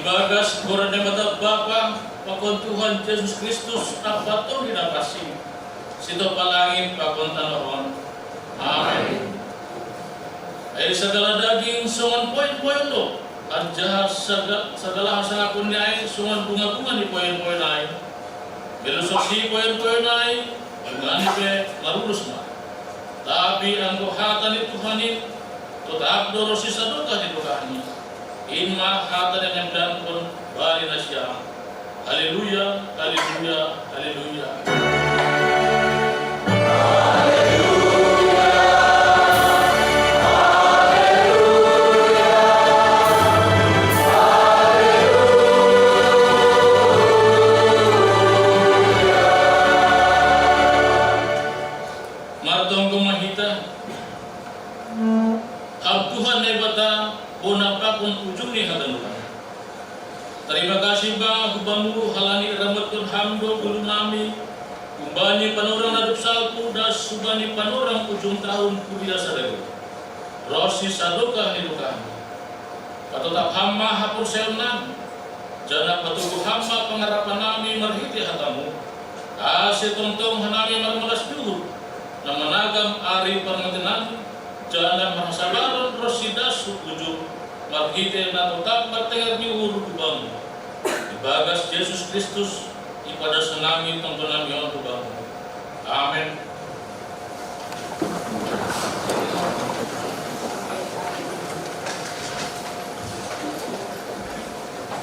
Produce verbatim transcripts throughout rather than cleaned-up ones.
Bagas ngora ni Naibata Bapa, pakon Tuhan Jesus Kristus, Amanta na pasu, sitopot langit pakon tanoh on. Amen. Ai sagala daging songon poin-poin do, anjaha saga-, sagala hasangapon ni ai songon bunga-bunga ni poin-poin ai. Molo songon i poin-poin ai, bungana pe marulus ma. Tapi anggo hata ni Tuhan i, totap do ro sisadokah ni dokahni. In ma hata ni na niambilkon bani nasiam. Haleluya, haleluya, haleluya. Martonggo ma hita. Ham Tuhan Naibata, bona pakon ujung ni hataMu. Tarima kasih ma hu Bamu halani iramotkon Ham do ngolunami, humbani panorang na dob salpu das hubani panorang ujung tahun huria sadari. Ro sisadokah ni dokahmi. Patotap Ham ma haporseaonnami, janah patoguh Ham ma pangarapannami marhite hataMu, ase tongtong hanami marmalas ni uhur, na managam ari parmatenami, janah marhasabaron ronsi das hu ujung, marhite na totap martenger ni uhur hu Bamu. Ibagas Jesus Kristus, ipadas hanami tonggonami on hu Bamu. Amen.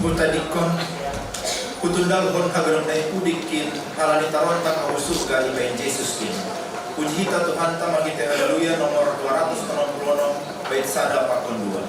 Hutadingkon, hutundalhon haganup na ipudik in, halani tarontak ahu surga ibahen Jesus in. Puji hita Tuhanta marhite Haleluya nomor dua ratus onom puluh onom, bait sada pakon dua.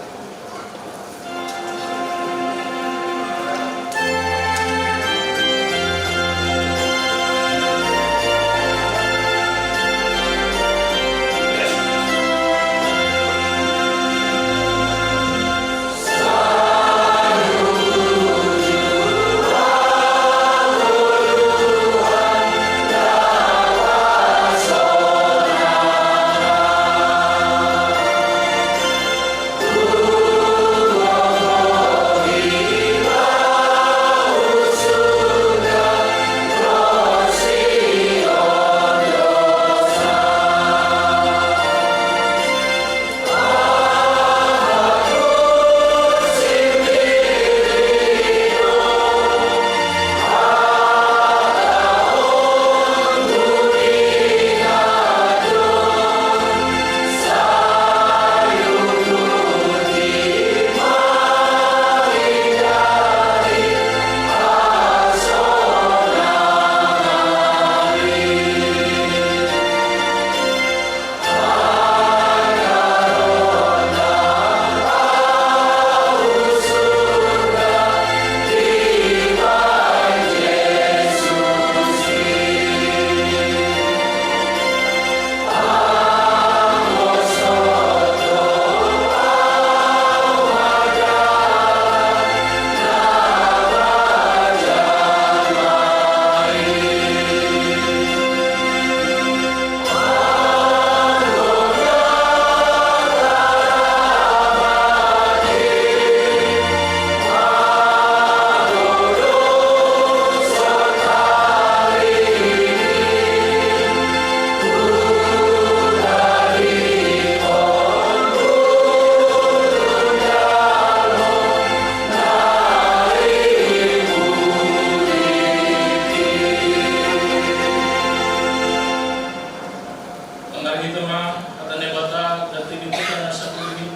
Mangarahita ma hata Naibata, ganti ni hita na sapuhon i,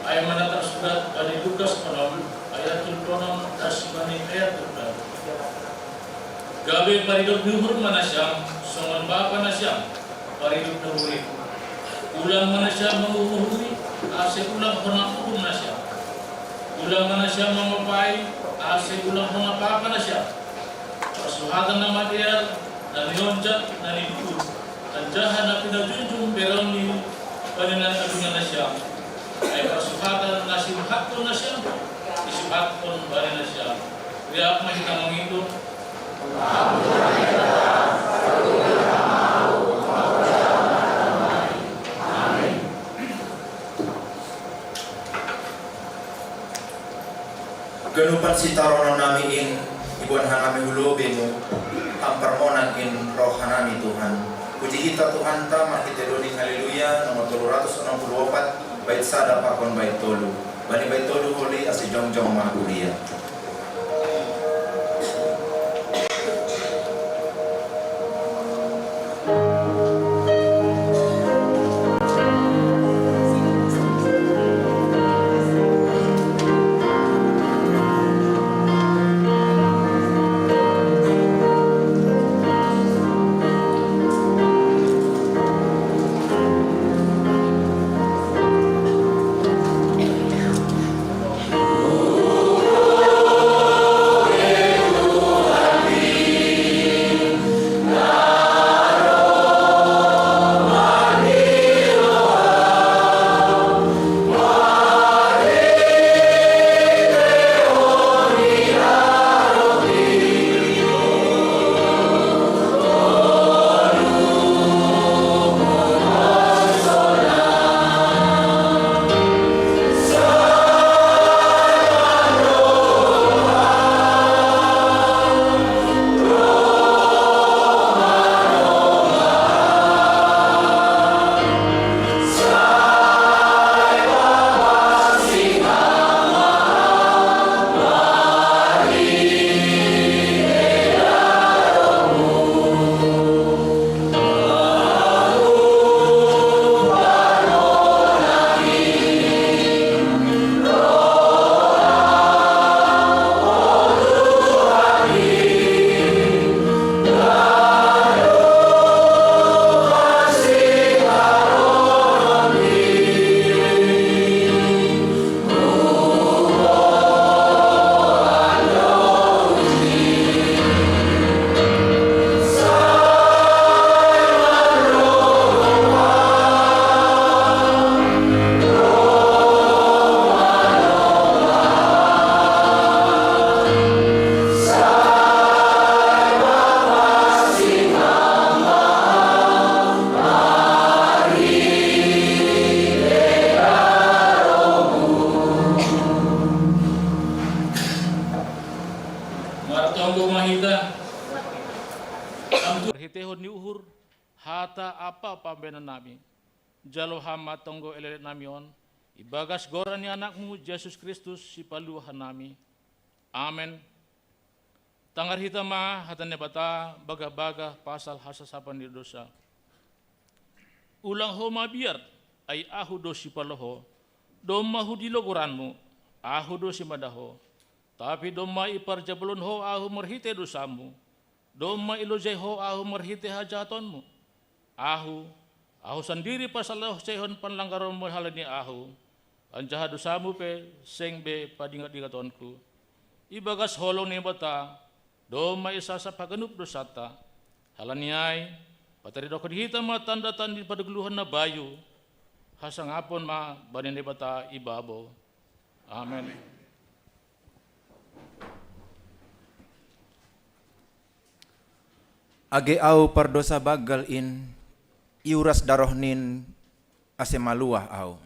ai ma na tarsurat bani Lukas onom, ayat tolu puluh onom, das bani ayat tolu puluh onom. Gabe paridop ni uhur ma nasiam, songon bapa nasiam, paridop ni uhur i. Ulang ma nasiam manguhur uhur i, ase ulang hona uhur nasiam. Ulang ma nasiam mangopai, ase ulang hona papa nasiam. Parsuhatan na madear, na nionjak, na niduhut, anjaha na pinajunjung bere on i bani na adungan nasiam. Ai parsuhatan na siuhaphon nasiam, isuhaphon bani nasiam. Riap ma hita mangido. Ganupan sitaronon nami in, iboan hanami hu lobei-Mu, ham parmonan in roh hanami Tuhan. Puji hita Tuhanta, marhite doni Haleluya, nomor tolu ratus onom pulu opat, bait sada pakon bait tolu. Bani bait tolu holi ase jongjong ma kuria. Martonggo ma hita. Marhitehon ni uhur, hata ampa pambahenan nami. Jalo Ham ma tonggo elek-elek nami on, ibagas goran ni Anak-Mu, Jesus Kristus, Sipalua hanami. Amen. Tangar hita ma hata ni Naibata bagah-bagah pasal hasasapan ni dousa. Ulang ho mabiar, ai Ahu do sipaloho, domma hudilo goranmu, Ahu do simada ho. Tapi domma iparjabolon ho Ahu marhitei dousamu, domma ilojai ho Ahu marhitei hajahatonmu. Ahu, Ahu sandiri pasaloseihon panlanggaronmu halani Ahu, anjaha dousamu pe seng be padingat-ingatonku. Ibagas holong ni Naibata, domma isasap haganup dousanta. Halani ai, pataridokhon hita ma tanda-tanda ni padaguluhon na bayu, hasangapon ma bani Naibata ibabo. Amen. Age au pardousa banggal in, iuras darohNin ase maluah au.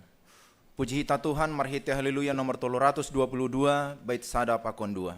Puji hita Tuhan marhitei Haleluya nomor tolu ratus dua puluh dua, bait sada pakon dua.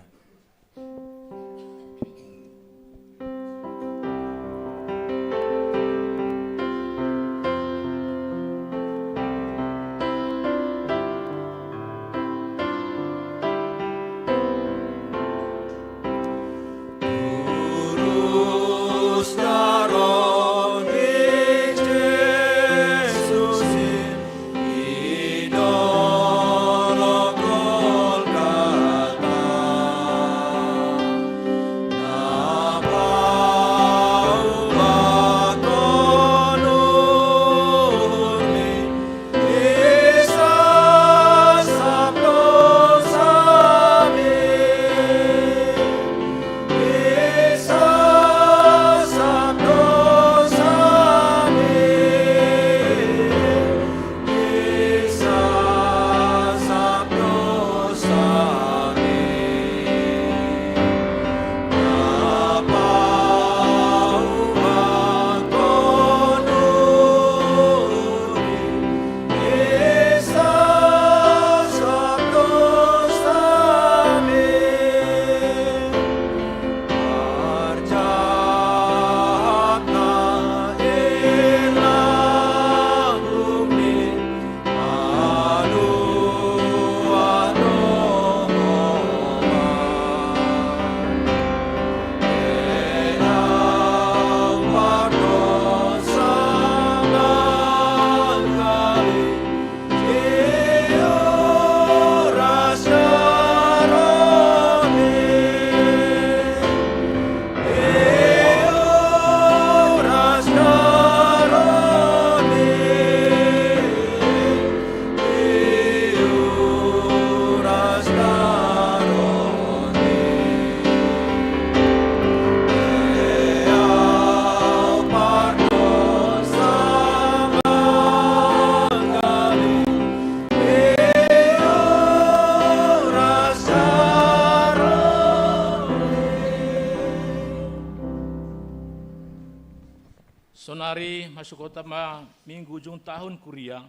Ari, masukota ma minggu ujung tahun kuria,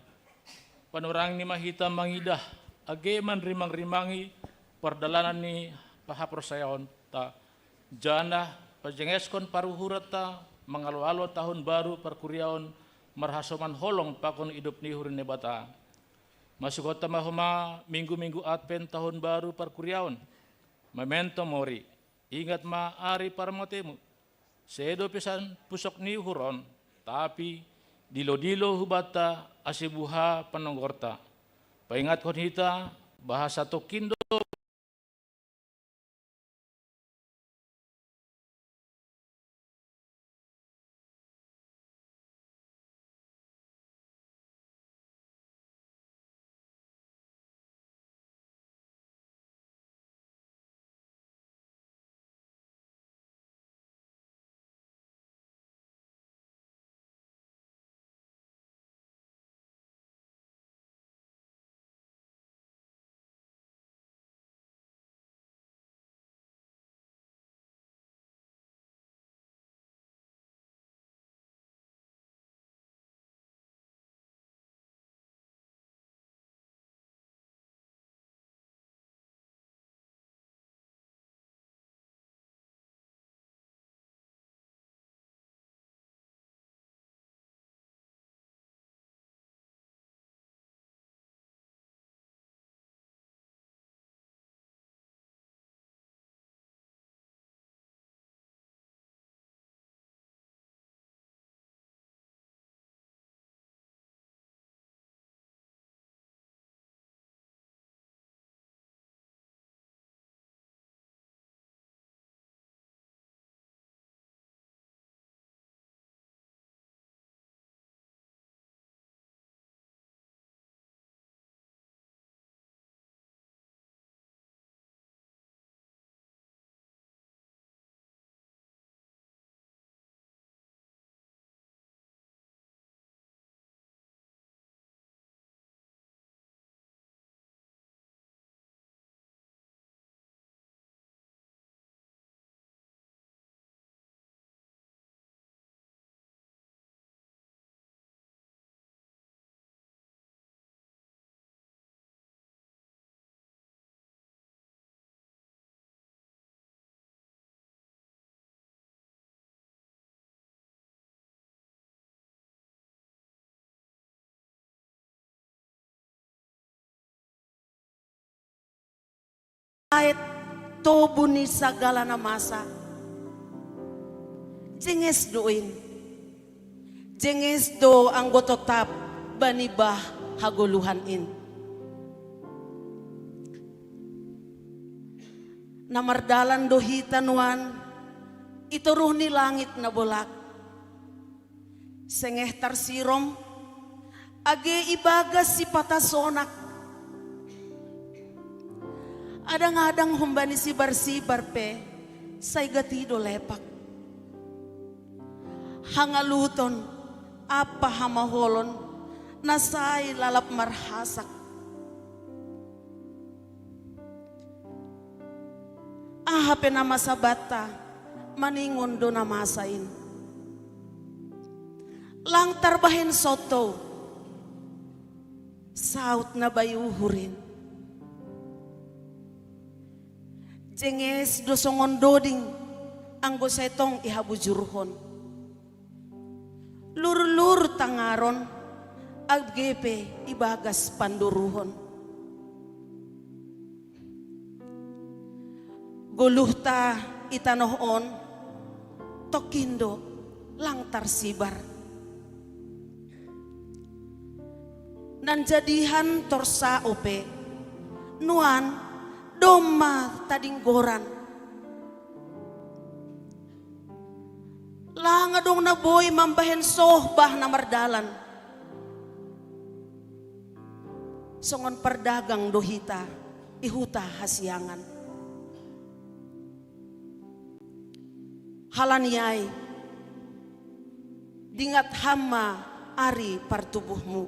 panorang ni ma hita mangidah age manrimang-rimangi pardalanan ni pahaporsayaonta, janah pajengeskon paruhuranta mangalo-alo tahun baru parkuriaon marhasoman holong pakon idop ni uhur ni Naibata. Masukota ma homa minggu-minggu Advent tahun baru parkuriaon, Memento mori, ingat ma ari parmatemu. Sedo pisan pusok ni uhur on, tapi dilo-dilo hubanta ase buha panonggorta. Paingatkon hita, bahasa tongkin do Ait tobu ni sagala na masa. Jenges do in. Jenges do anggo totap bani bah hagoluhan in. Na mardalan do hita nuan i toruh ni langit na bolak. Sengeh tarsirom, age ibagas sipata sonak. Adang-adang humbani sibar-sibar pe, sai gati do lepak. Hangaluton, ampa hamaholon, na sai lalap marhasak. Aha pe na masa banta, maningon do na masa in. Lang tarbahen sontou, saut na bai uhur in. Jenges do songon doding, anggo sai tong ihabujurhon. Lurlur tangaron, age pe ibagas panduruhon. Goluhta i tanoh on, tongkin do lang tarsibar. Nanjadihan torsao pe, nuan domma tadinggoran. Lang adong na boi mambahen soh bah na mardalan. Songon pardagang do hita i huta hasiangan. Halani ai, dingat ham ma ari partubuhmu.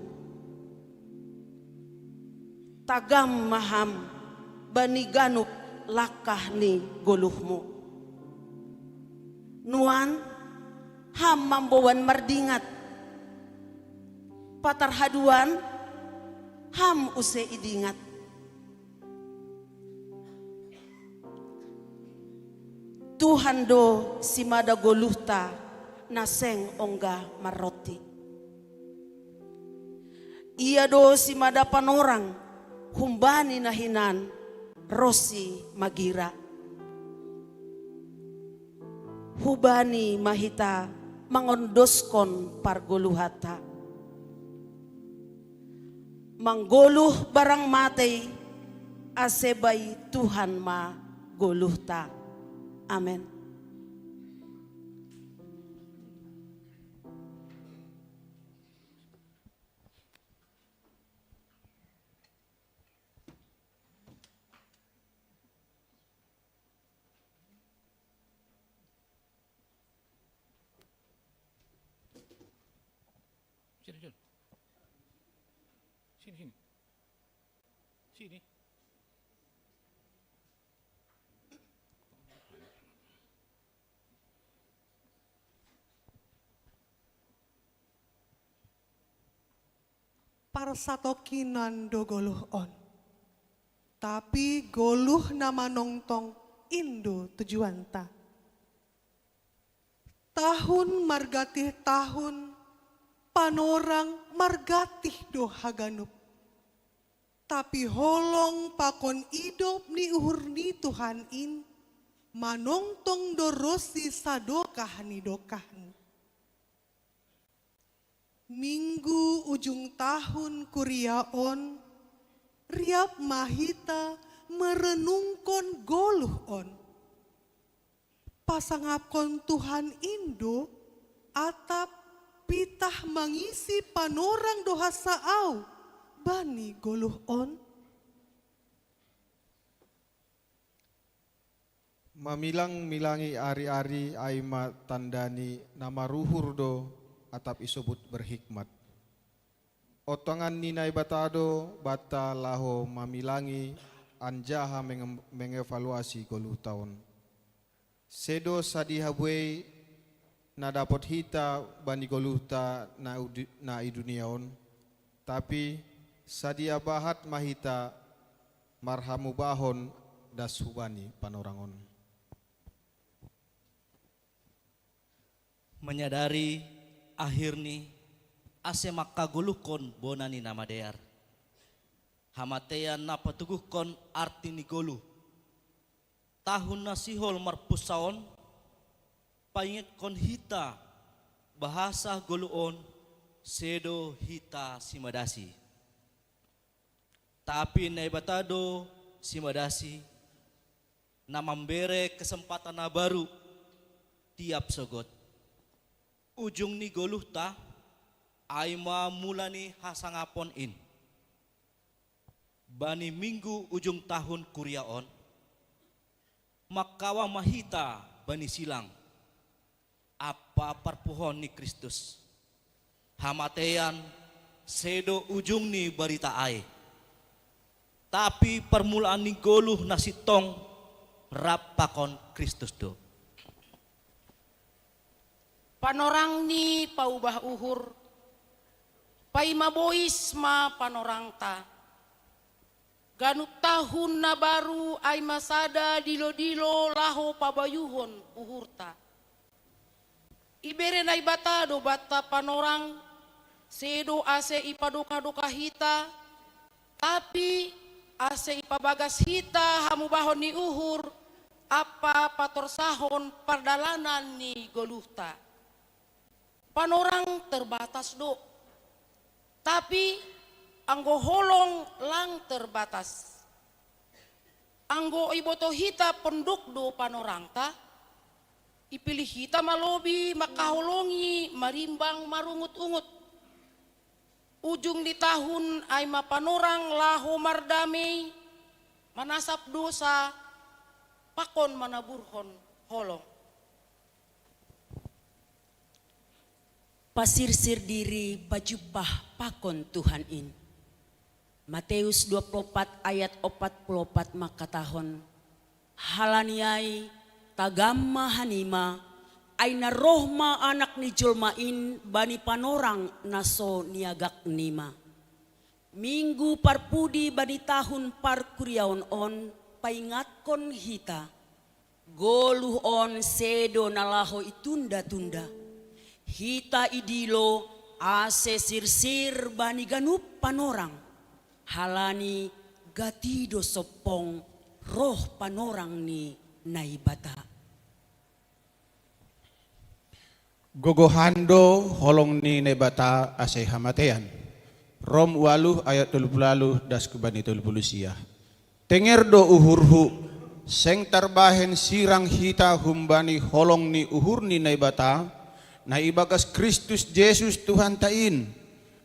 Tagam ma ham bani ganup langkah ni goluhmu. Nuan, Ham mamboan mardingat. Patarhadoan, Ham use idingat. Tuhan do simada goluhta na seng ongga marroti. Ia do simada panorang humbani na hinan ronsi magira. Hu Bani ma hita mangondoskon pargoluhanta. Manggoluh barang matei, ase bai Tuhan ma goluhta. Amen. Sini, sini. Sini, sini. Sini. Parsatokinan do goluh on. Tapi goluh na manongtong in do tujuanta. Tahun margantih tahun, panorang margantih do haganup. Tapi holong pakon idop ni uhur ni Tuhan in, manongtong do ronsi sadokah ni dokahni. Minggu ujung tahun kuria on, riap ma hita merenungkon goluh on. Pasangapkon Tuhan in do, atap pitah mangisi panorang do hansa au bani goluh on? Mamilang-milangi ari-ari ai ma tanda ni na maruhur do, atap isobut berhikmat. Ontangan ni Naibata do banta laho mamilangi anjaha menge-, mengevaluasi goluhta on. Sedo sadiha buei na dapot hita bani goluhta na udi-, na i dunia on, tapi sadia bahat ma hita marhamubahon das hubani panorang on. Menyadari akhirni ase mangkagoluhkon bona ni na madear. Hamatean na patoguhkon arti ni goluh. Tahun na sihol marpunsa on, paingetkon hita bahasa goluh on sedo hita simadasi. Tapi Naibata do simadasi, na mambere kesempatan na baru tiap sogot. Ujung ni goluhta, ai ma mula ni hasangapon in. Bani minggu ujung tahun kuria on, mangkawa ma hita bani silang ampa parpuhoon ni Kristus. Hamatean sedo ujung ni barita ai, tapi parmulaan ni goluh na sintong rap pakon Kristus do. Panorang ni paubah uhur, paima bois ma panorangta. Ganup tahun na baru ai ma sada dilo-dilo laho pabayuhon uhurta. Ibere Naibata do banta panorang, sedo ase ipadokah-dokah hita, tapi ase ipabagas hita hamubahon ni uhur ampa patorsahon pardalanan ni goluhta. Panorang terbatas do. Tapi anggo holong lang terbatas. Anggo iboto hita pondok do panorangta, ipilih hita ma lobi mangkaholongi marimbang marungut-ungut. Ujung ni tahun ai ma panorang laho mardamei, manasap dosa, pakon manaburhon holong. Pasirsir diri pajumpah pakon Tuhan in. Mateus dua puluh opat ayat opat puluh opat mangkatahon, halani ai tagam ma hanima, Ai na roh ma Anak ni jolma in bani panorang na so niagaknima. Minggu parpudi bani tahun parkuriaon on paingatkon hita, goluh on sedo na laho itunda-tunda. Hita idilo ase sirsir bani ganup panorang, halani gati do sompong roh panorang ni Naibata. Gogohan do holong ni Naibata ase hamatean. Rom ualuh ayat tolu puluh ualuh das hubani tolu puluh sia. Tenger do uhurhu, seng tarbahen sirang hita humbani holong ni uhur ni Naibata, na ibagas Kristus Jesus Tuhanta in.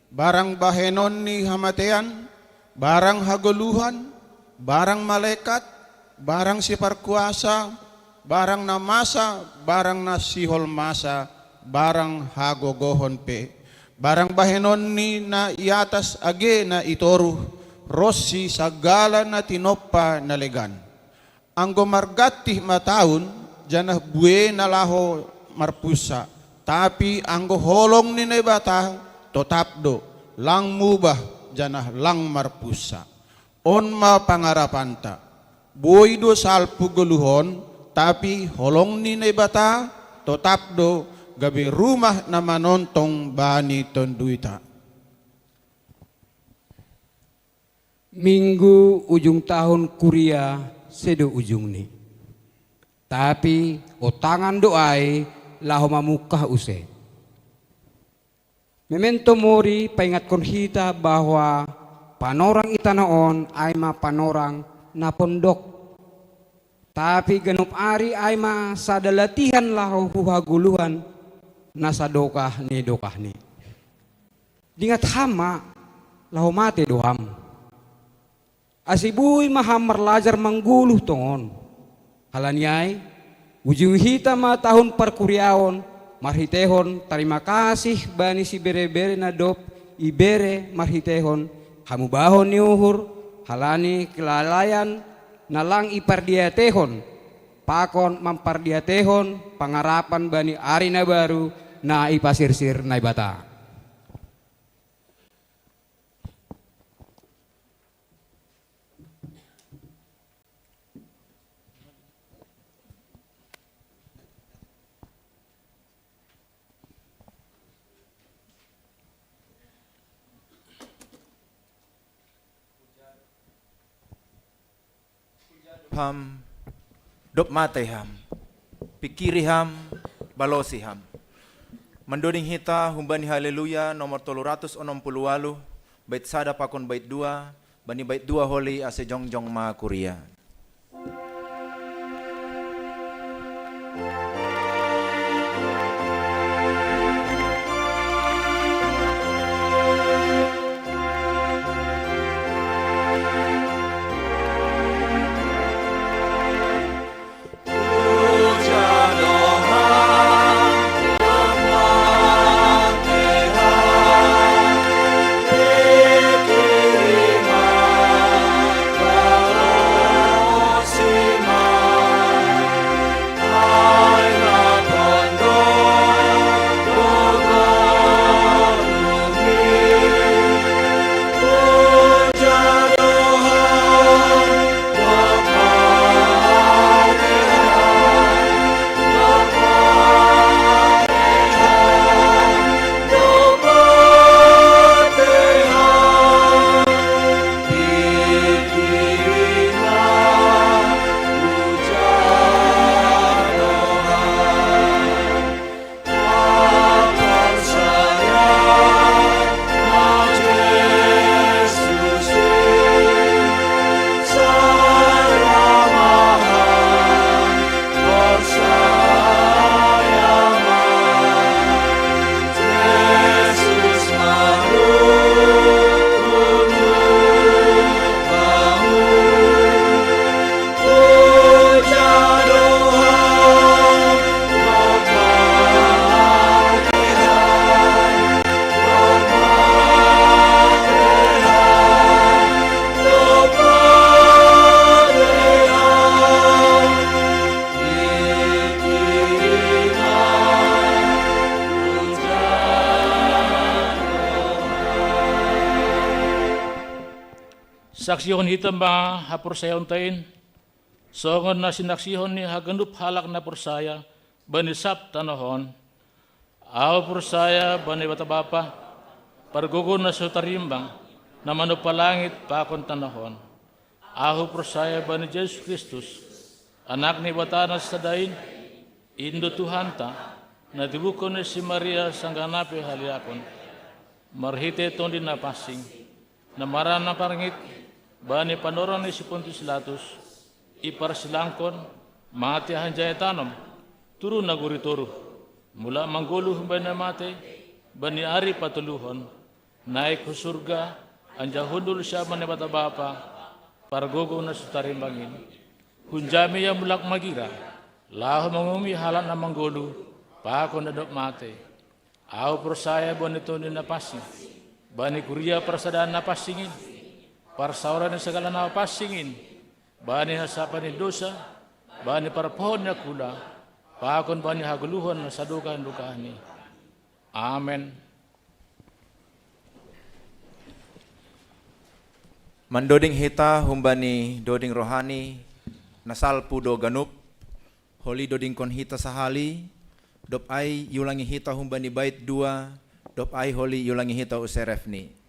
Barang bahenon ni hamatean, barang hagoluhan, barang malekat, barang siparkuasa, barang na masa, barang na sihol masa, barang hagogohon pe, barang bahenon ni na i atas age na i toruh, ronsi sagala na tinompa na legan. Anggo margantih ma taon, janah buei na laho marpunsa, tapi anggo holong ni Naibata totap do, lang mubah janah lang marpunsa. On ma pangarapanta. Boi do salpu goluh on, tapi holong ni Naibata totap do, gabe rumah na manontong bani tonduita. Minggu ujung tahun kuria sedo ujungni. Tapi otangan do ai laho mamungkah use. Memento mori paingatkon hita bahwa panorang i tanoh on ai ma panorang na pondok. Tapi ganup ari ai ma sada latihan laho hu hagoluhan na sadokah ni dokahni. Dingat ham ma, laho mate do ham. Ase boi ma ham marlajar manggoluh tongon. Halani ai, ujungi hita ma tahun parkuriaon marhiteihon tarima kasih bani sibere-bere na dob ibere marhiteihon hamubahon ni uhur, halani kelalaian na lang ipardiateihon, pakon mampardiateihon pangarapan bani ari na baru na ipasirsir Naibata. Ham, dob mate ham, pikiri ham, balosi ham. Mandoding hita humbani Haleluya nomor tolu ratus onom puluh ualuh, bait sada pakon bait dua, bani bait dua holi ase jongjong ma kuria. Saksihon hita ma haporsayaonta in, songon na sinaksihon ni haganup halak na porsaya bani sab tanoh on. Ahu porsaya bani Naibata Bapa, pargogo na so tarimbang, na manompa langit pakon tanoh on. Ahu porsaya bani Jesus Kristus, Anak ni Naibata na sasada in, in do Tuhanta, na tibukkon ni si Maria sanggah na pe haliakon, marhite Tondi Napansing, na marana parngit bani panorang ni si Pontius Pilatus, iparsilangkon, mate hanjaya tanom, turun nagori toruh, mulak manggoluh bani na mate, bani ari patoluhon, naik hu surga, anjaha hundul siamun Naibata Bapa, pargogo na so tarimbang in. Hunjami ia mulak magira, laho mangumumi halak na manggoluh, pakon na dob mate. Ahu porsaya bani Tondi Napansing, bani kuria parsadaan na pansing in, parsaoran ni sagala na pansing in, bani hasapan ni dosa, bani parpohon ni angkula, pakon bani hagoluhon na sadokah-dokahni. Amen. Mandoding hita humbani doding rohani, na salpu do ganup, holi dodingkon hita sahali, dob ai iulangi hita humbani bait dua, dob ai holi iulangi hita userefni.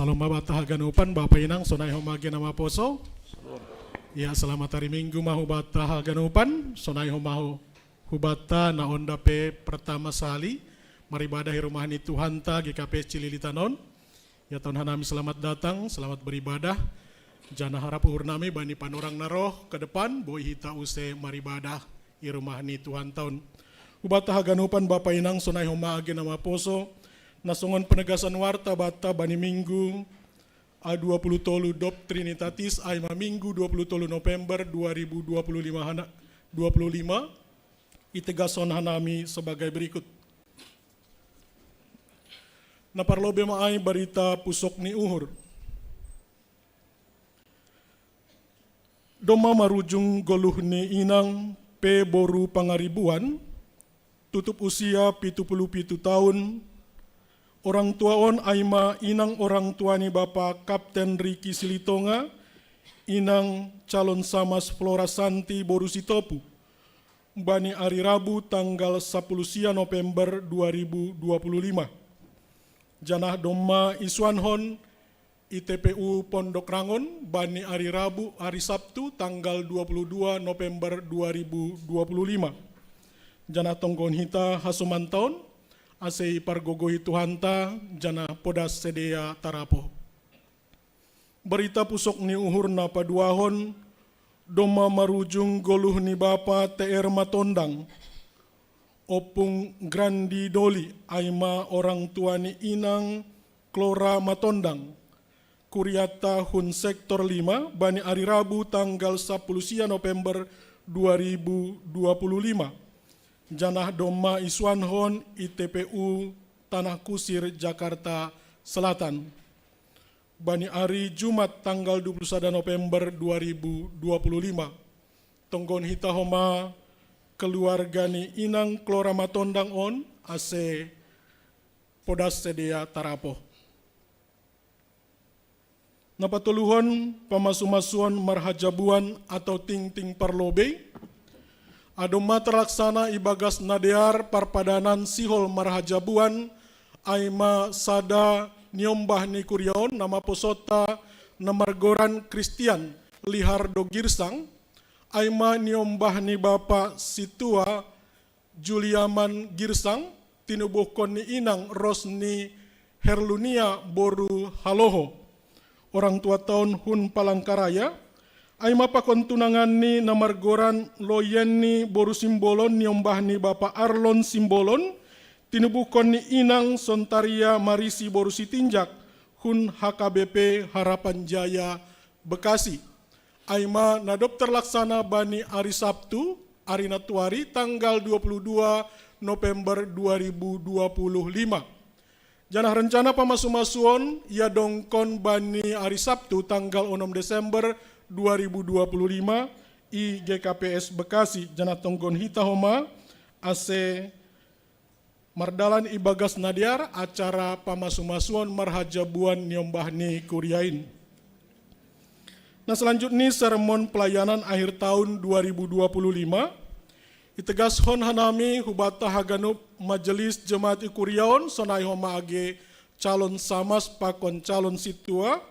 Salom ma bata haganupan, Bapa Inang, sonai homa age na maposo. Ya, selamat hari Minggu ma hubata haganupan, sonai homa ho-, hubata na onda pe pertama sali maribadah i rumah ni Tuhanta G K P S Cililitan on. Ya, taon hanami selamat datang, selamat beribadah. Janah harap uhur nami bani panorang na roh ke depan, boi hita use maribadah i rumah ni Tuhanta on. Hubata haganupan, Bapa Inang, sonai homa age na maposo, na songon penegasan warta banta bani Minggu, a, dua puluh tolu Dob Trinitatis, ai ma Minggu dua puluh tolu November dua ribu dua puluh lima hana-, dua puluh lima, itegashon hanami sebagai berikut. Na parlobei ma ai barita pusok ni uhur. Domma marujung goluh ni inang pe boru Pangaribuan, tutup usia pitu puluh pitu taon. Orang tua on ai ma inang orang tua ni bapa Kapten Riki Silitonga, inang calon samas Flora Santi boru Sitopu. Bani ari Rabu tanggal sapuluh sia November dua ribu dua puluh lima. Janah domma isuanhon i T P U Pondok Rangon bani ari Rabu, ari Sabtu tanggal dua puluh dua November dua ribu dua puluh lima. Janah tonggohon hita hasoman taon, ase ipargogohi Tuhanta, janah podas sidea tarapoh. Barita pusok ni uhur na paduahon, domma marujung goluh ni bapa T R Matondang, Ompung Grandi Doli, ai ma orang tua ni inang Klora Matondang, kuriata hun sektor lima, bani ari Rabu tanggal sapuluh sia November dua ribu dua puluh lima. Janah domma isuanhon i T P U Tanah Kusir, Jakarta Selatan. Bani ari Jumat tanggal dua puluh sada November dua ribu dua puluh lima. Tonggohon hita homa keluarga ni inang Klora Matondang on, ase podas sidea tarapoh. Na patoluhon, pamasumasuon marhajabuan atau tingting parlobei. A, domma terlaksana ibagas na dear parpadanan sihol marhajabuan, ai ma sada niombah ni kuria on na maposonta na margoran Kristian Lihardo Girsang, ai ma niombah ni bapa Situa Juliaman Girsang, tinubuhkon ni inang Rosni Herlunia boru Haloho. Orang tuanta on hun Palangkaraya, ai ma pakon tunanganni na margoran Loyenni boru Simbolon niombah ni bapa Arlon Simbolon, tinubuhkon ni inang Sontaria Marisi boru Sitinjak, hun H K B P Harapan Jaya, Bekasi. Ai ma na dob terlaksana bani ari Sabtu, ari na tuari, tanggal dua puluh dua November dua ribu dua puluh lima. Janah rencana pamasumasuon iadongkon bani ari Sabtu tanggal onom Desember dua ribu dua puluh lima i G K P S Bekasi. Janah tonggohon hita homa ase mardalan ibagas na dear acara pamasumasuon marhajabuan niombah ni kuria in. Na selanjutni sermon pelayanan akhir tahun dua ribu dua puluh lima, itegashon hanami hubata haganup majelis jemaat i kuria on, sonai homa age calon samas pakon calon sintua,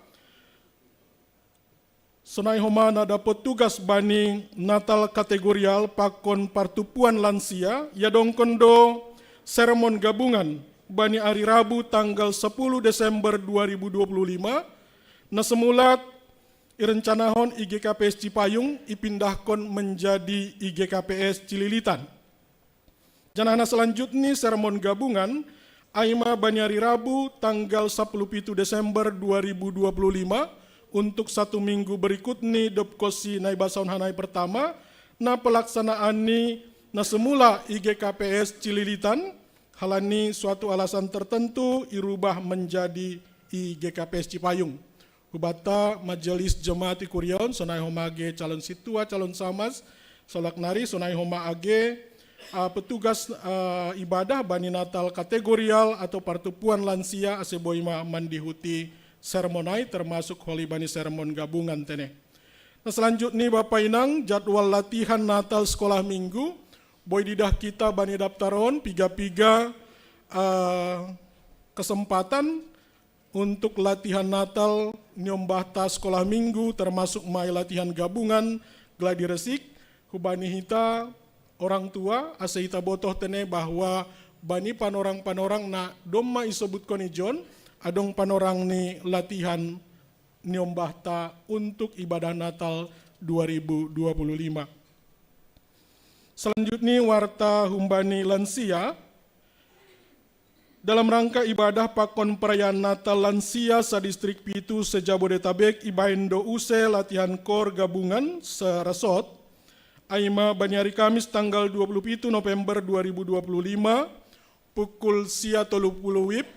sonai homa na dapot tugas bani Natal kategorial pakon partumpuan lansia, iadongkon do sermon gabungan bani ari Rabu tanggal sepuluh Desember dua ribu dua puluh lima, na semula irencanahon i G K P S Cipayung, ipindahkon menjadi i G K P S Cililitan. Janah na selanjutni sermon gabungan, ai ma bani ari Rabu tanggal sapuluh pitu Desember dua ribu dua puluh lima, untuk satu minggu berikutni dob konsi na ibasahon hanami pertama, na pelaksanaanni na semula i G K P S Cililitan, halani suatu alasan tertentu irubah menjadi i G K P S Cipayung. Hubata majelis jemaat i kuria on, sonai homa age calon sintua, calon samas, saulak nari sonai homa age, ah, petugas, ah, ibadah bani Natal kategorial atau partumpuan lansia, ase boi ma mandihuti sermon ai, termasuk holi bani sermon gabungan tene. Na selanjutni Bapa Inang, jadwal latihan Natal sekolah minggu, boi diidah hita bani daptar on, piga-piga, ah, kesempatan, Untuk latihan Natal niombahta sekolah minggu, termasuk mai latihan gabungan gladi resik, hubani hita orang tua, ase hita botoh tene bahwa bani panorang-panorang na domma isobutkon i John, adong panorang ni latihan niombahta untuk ibadah Natal dua ribu dua puluh lima. Selanjutnya warta humbani lansia, dalam rangka ibadah pakon perayaan Natal lansia sa-Distrik Pitu se-Jabodetabek ibaen do use latihan kor gabungan seresot, aima bani hari Kamis tanggal dua puluh pitu November dua ribu dua puluh lima, pukul sia tolu puluh wib,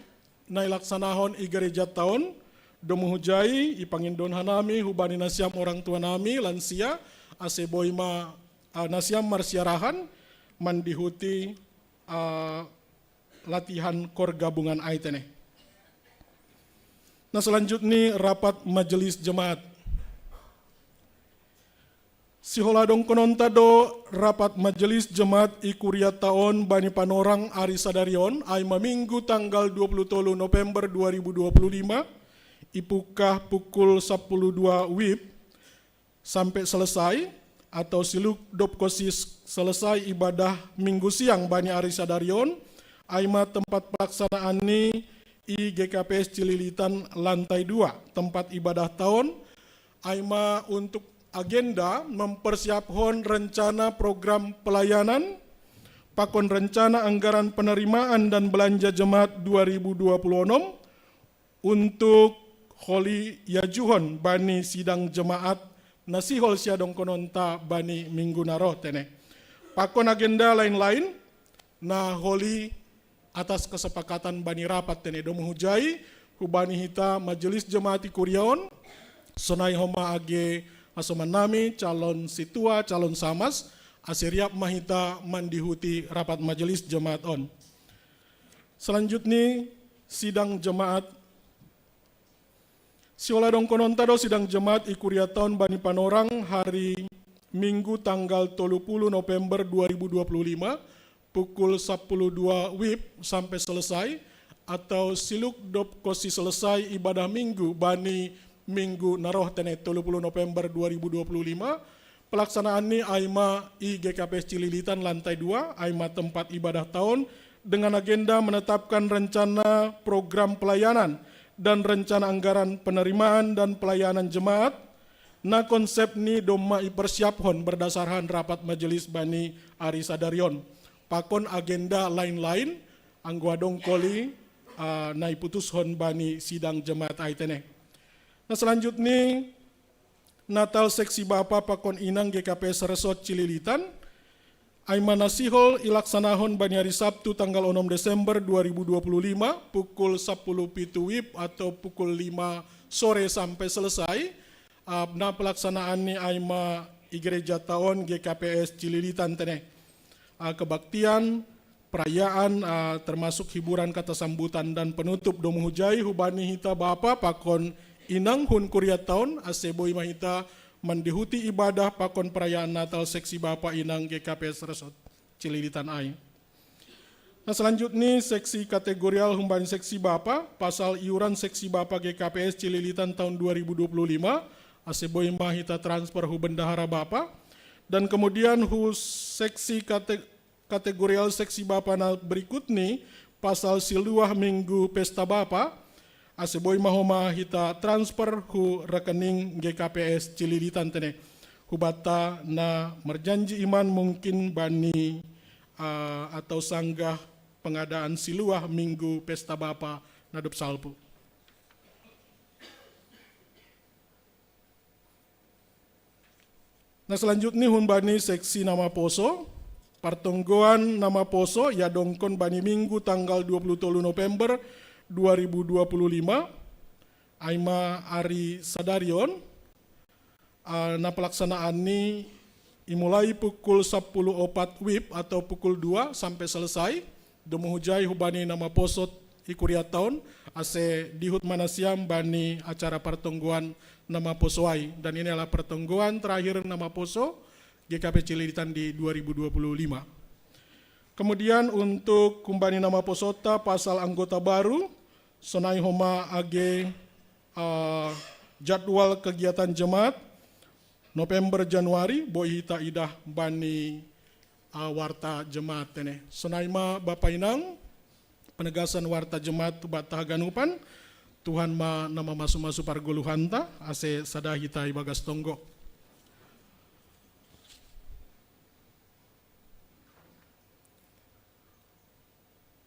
na ilaksanahon i gereja taon, domu hujai, ipangindon hanami, hubani nasiam orang tua nami, lansia, ase boi ma, ah, nasiam marsiarahan, mandihuti, ah, latihan kor gabungan ai tene. Na selanjutnya rapat majelis jemaat. Sihola dongkononta do rapat majelis jemaat i kuria taon bani panorang ari sadarion, aima minggu tanggal dua puluh tolu November dua ribu dua puluh lima, ipukah pukul sapuluh dua wib, sampe selesai, atau siluk dopkosis selesai ibadah minggu siang bani ari sadarion, aima tempat pelaksanaan ni i G K P S Cililitan lantai dua, tempat ibadah taon, aima untuk agenda mempersiaphon rencana program pelayanan, pakon rencana anggaran penerimaan dan belanja jemaat dua ribu dua puluh enam, untuk holi yajuhon bani sidang jemaat na sihol siadongkononta bani minggu na roh tene. Pakon agenda lain-lain na holi atas kesepakatan bani rapat tene, domu hujai, hubani hita majelis jemaat i kuria on, sonai homa age hasoman nami, calon situa, calon samas, ase riap ma hita mandihuti rapat majelis jemaat on. Selanjutnya, sidang jemaat. Sihola dongkononta do sidang jemaat i kuria taon bani panorang hari Minggu tanggal tolu puluh November dua ribu dua puluh lima, pukul sapuluh dua wib sampe selesai, atau siluk dopkosis selesai ibadah minggu bani minggu na roh tene tolu puluh November dua ribu dua puluh lima, pelaksanaan ni aima i G K P S Cililitan lantai dua, aima tempat ibadah taon, dengan agenda menetapkan rencana program pelayanan dan rencana anggaran penerimaan dan pelayanan jemaat, na konsep ni domma ipersiaphon berdasarhan rapat majelis bani ari sadarion. Pakon agenda lain-lain, anggo adong koli, ah, na iputushon bani sidang jemaat ai tene. Na selanjutnya, Natal seksi bapa pakon inang G K P S Resort Cililitan, aima na sihol ilaksanahon bani ari Sabtu tanggal onom Desember dua ribu dua puluh lima, pukul sapuluh pitu wib atau pukul lima sore sampe selesai, ah, na pelaksanaan ni aima i gereja taon G K P S Cililitan tene. Ah, kebaktian, perayaan, ah, termasuk hiburan kata sambutan dan penutup, domu hujai, hubani hita bapa pakon inang hun kuria taon, ase boi ma hita mandihuti ibadah pakon perayaan Natal seksi bapa inang G K P S Resort Cililitan ai. Na selanjutnya seksi kategorial humbani seksi bapa, pasal iuran seksi bapa G K P S Cililitan taon dua ribu dua puluh lima, ase boi ma hita transfer hu bendahara bapa, dan kemudian hu seksi kate-, kategorial seksi bapa na berikut ni, pasal siluah minggu pesta bapa, ase boi ma homa hita transfer hu rekening G K P S Cililitan tene. Hubanta na merjanji iman mungkin bani, ah, atau sanggah pengadaan siluah minggu pesta bapa na dob salpu. Na selanjutnya humbani seksi na maposo, partonggoan na maposo iadongkon bani minggu tanggal dua puluh tolu November dua ribu dua puluh lima, aima ari sadarion, ah, na pelaksanaan ni imulai pukul sapuluh opat wib atau pukul dua sampe selesai, domu hujai hubani na maposo i kuria taon, ase dihut ma nasiam bani acara partonggoan na maposo ai. Dan ini adalah pertonggoan terakhir na maposo G K P Cililitan di dua ribu dua puluh lima. Kemudian untuk humbani na maposota pasal anggota baru, Sonai homa age, ah, jadwal kegiatan jemaat November Januari, boi hita idah bani, ah, warta jemaat tene. Sonai ma Bapa Inang, penegasan warta jemaat tu bata haganupan. Tuhan ma na mamasu-masu pargoluhanta, ase sada hita ibagas tonggo.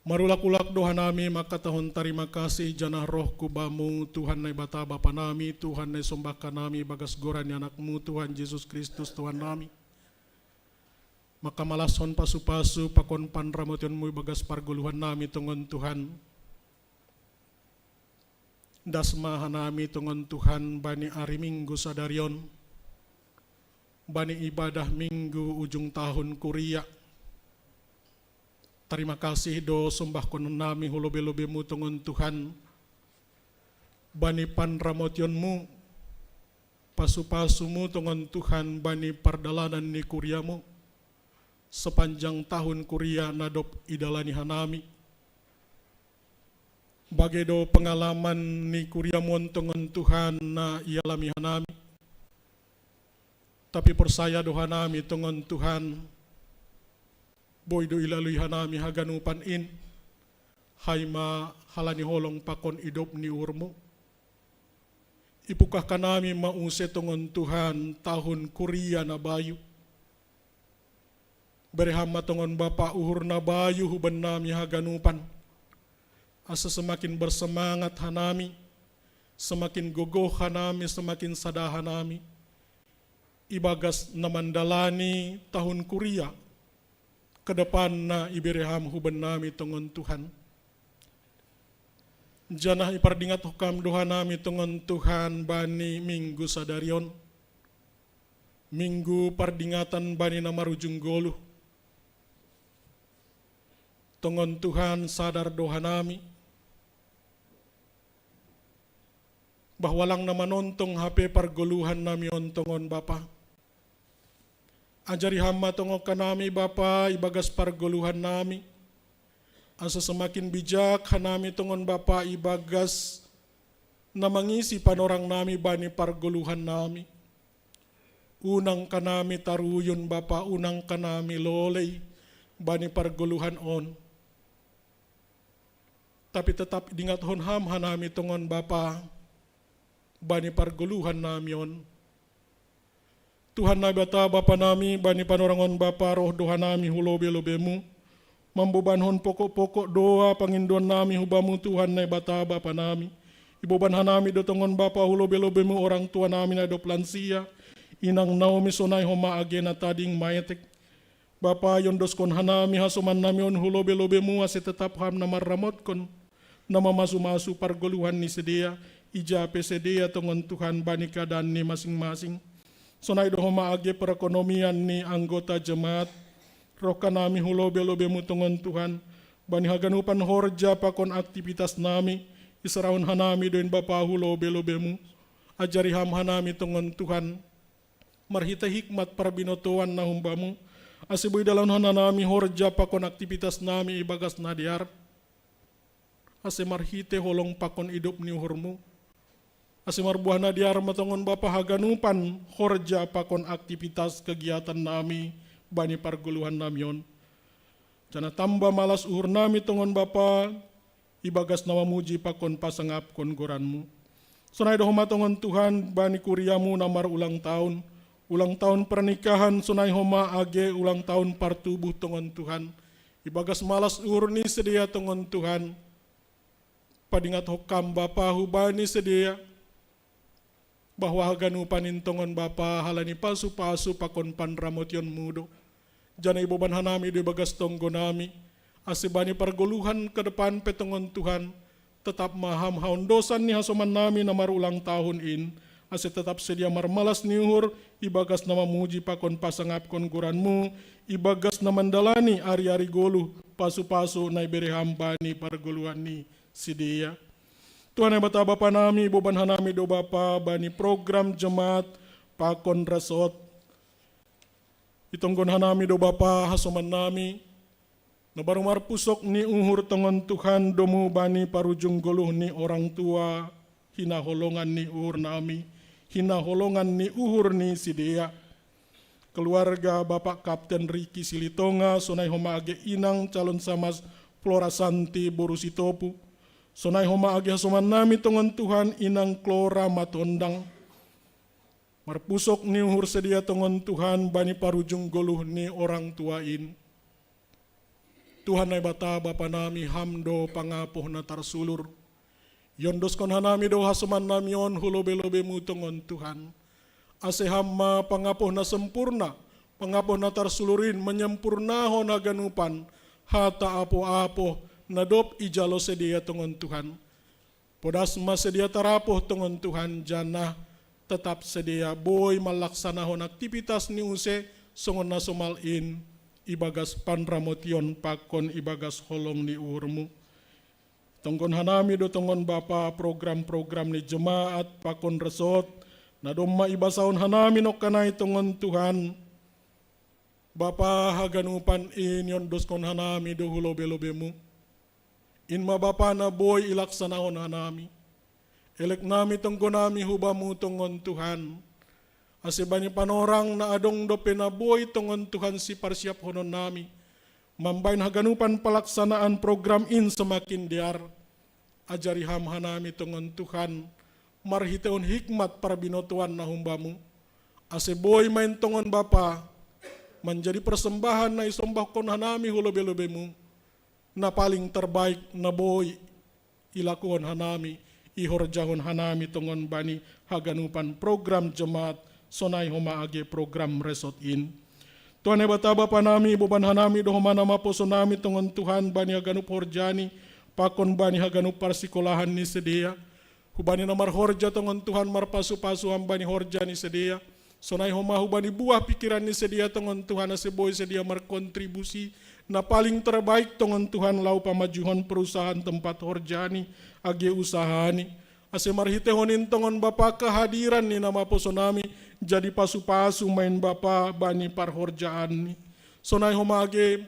Marulak-ulak do hanami mangkatahon tarima kasih janah roh ku Bamu, Tuhan Naibata Bapa nami, Tuhan naisombah hanami bagas goran ni Anak-Mu, Tuhan Jesus Kristus, Tuhan nami. Makamalashon pasu-pasu pakon panramotion-Mu ibagas pargoluhan nami tongon Tuhan. Das ma hanami tongon Tuhan bani ari Minggu sadarion, bani ibadah Minggu ujung tahun kuria. Tarima kasih do sombahkon nami hu lobe-lobe-Mu tongon Tuhan, bani panramotion-Mu, pasu-pasu-Mu tongon Tuhan bani pardalanan ni kuria-Mu, sapanjang tahun kuria na dob idalani hanami. Bage do pengalaman ni kuria-Mu on tongon Tuhan na ialami hanami. Tapi porsaya do hanami tongon Tuhan, boi do ilalui hanami haganupan in, hai ma halani holong pakon idop ni uhur-Mu. Ipungkah hanami ma use tongon Tuhan tahun kuria na bayu. Bere Ham ma tongon Bapa uhur na bayu huban nami haganupan, asa semakin bersemangat hanami, semakin gogoh hanami, semakin sada hanami ibagas na mandalani tahun kuria ke depan na ibere Ham huban nami tongon Tuhan. Janah ipardingat Ho Kam do hanami tongon Tuhan bani Minggu sadarion, Minggu pardingatan bani na marujung goluh. Tongon Tuhan, sadar do hanami bahwa lang na manontong hape pargoluhan nami on tongon Bapa. Ajari Ham ma tongon hanami Bapa ibagas pargoluhan nami, asa semakin bijak hanami tongon Bapa ibagas na mangisi panorang nami bani pargoluhan nami. Unang hanami taruyun Bapa, unang hanami lolei bani pargoluhan on. Tapi tetap idingathon Ham hanami tongon Bapa bani pargoluhan nami on. Tuhan Naibata Bapa nami, bani panorangon Bapa roh do hanami hu lobe-lobe-Mu, mambobankon pokok-pokok doa pangindoan nami hu Bamu Tuhan Naibata Bapa nami. Iboban hanami do tongon Bapa hu lobe-lobe-Mu orang tua nami na dob lansia, inang Naomi sonai homa age na tading maetek. Bapa, iondoskon hanami hasoman nami on hu lobe-lobe-Mu ase tetap Ham na marramotkon, na mamasu-masu pargoluhan ni sidea, ija pe sidea tongon Tuhan bani keadaan ni masing-masing. Sonai do homa age perekonomian ni anggota jemaat, roh hanami hu lobe-lobe-Mu tongon Tuhan, bani haganupan horja pakon aktivitas nami, iserahon hanami do in Bapa hu lobe-lobe-Mu. Ajari Ham hanami tongon Tuhan, marhite hikmat parbinotoan na humbamu, ase boi dalahon hanami horja pakon aktivitas nami ibagas na dear, ase marhite holong pakon idop ni uhurmu, ase marbuah na dear ma tongon Bapa haganupan horja pakon aktivitas kegiatan nami bani pargoluhan nami on. Janah tamba malas uhur nami tongon Bapa, ibagas na mamuji pakon pasangapkon goranmu. Sonai do homa tongon Tuhan bani kuriamu na marulang tahun, ulang tahun pernikahan, sonai homa age ulang tahun partubuh tongon Tuhan. Ibagas malas uhur ni sidea tongon Tuhan, padingat ho kam Bapa hubani sidea, bahwa haganupan in tongon Bapa halani pasu-pasu pakon panramotionmu do. Janah iboban hanami do ibagas tonggo nami, ase bani pargoluhan ke depan pe tongon Tuhan, tetap ma ham haondosan ni hasoman nami na marulang tahun in, ase tetap sedia marmalas ni uhur, ibagas na mamuji pakon pasangapkon goranmu, ibagas na mandalani ari-ari goluh pasu-pasu na ibere ham bani pargoluhan ni sidea. Tuhan Naibata Bapa nami, iboban hanami do Bapa bani program jemaat pakon resort. Itonggon hanami do Bapa hasoman nami, Na baru marpusok ni uhur tongon Tuhan domu bani parujung goluh ni orang tua, hinaholongan ni uhur nami, hinaholongan ni uhur ni sidea. Keluarga Bapak Kapten Riki Silitonga, sonai homa age inang calon samas Flora Santi boru Sitopu. Sonai homa age hasoman nami tongon Tuhan inang Klora Matondang. Marpusok ni uhur sidea tongon Tuhan bani parujung goluh ni orang tua in. Tuhan Naibata Bapa nami, Ham do pangapoh na tarsulur. Iondoskon hanami do hasoman nami on hu lobe-lobemu tongon Tuhan. Ase Ham ma pangapoh na sempurna, pangapoh na tarsulur in menyempurnahon haganupan hata apoh-apoh na dob ijalo sidea tongon Tuhan. Podas ma sidea tarapoh tongon Tuhan, janah tetap sidea boi malaksanahon aktivitas ni use songon na somal in ibagas panramotion pakon ibagas holong ni uhurmu. Tonggon hanami do tongon Bapa program-program ni jemaat pakon resort, na domma ibasahon hanami nongkanai tongon Tuhan. Bapa, haganupan in iondoskon hanami do hu lobe-lobemu. In ma Bapa na boi ilaksanahon hanami. Elek nami tonggo nami hu Bamu tongon Tuhan. Ase bani panorang na adong dope na boi tongon Tuhan siparsiaphonon nami mambahen haganupan palaksanaan program in semakin dear. Ajari Ham hanami tongon Tuhan, marhitehon hikmat parbinotoan na humbamu. Ase boi ma in tongon Bapa, manjadi persembahan na isombahkon hanami hu lobe-lobemu, na paling terbaik na boi ilakuhon hanami, ihorjahon hanami tongon bani haganupan program jemaat, sonai homa age program resort in. Tuhan Naibata Bapa nami, iboban hanami do homa na maposo nami tongon Tuhan bani haganup horjani, pakon bani haganup parsikolahan ni sidea. Hubani na marhorja tongon Tuhan marpasu-pasu Ham bani horja ni sidea. Sonai homa hubani buah pikiran ni sidea tongon Tuhan ase boi sidea markontribusi na paling terbaik tongon Tuhan laho pamajuhon perusahaan tempat horjani, age usahani. Ase marhitehon in tongon Bapa kehadiran ni na maposo nami, jadi pasu-pasu ma in Bapa bani parhorjaanni. Sonai homa age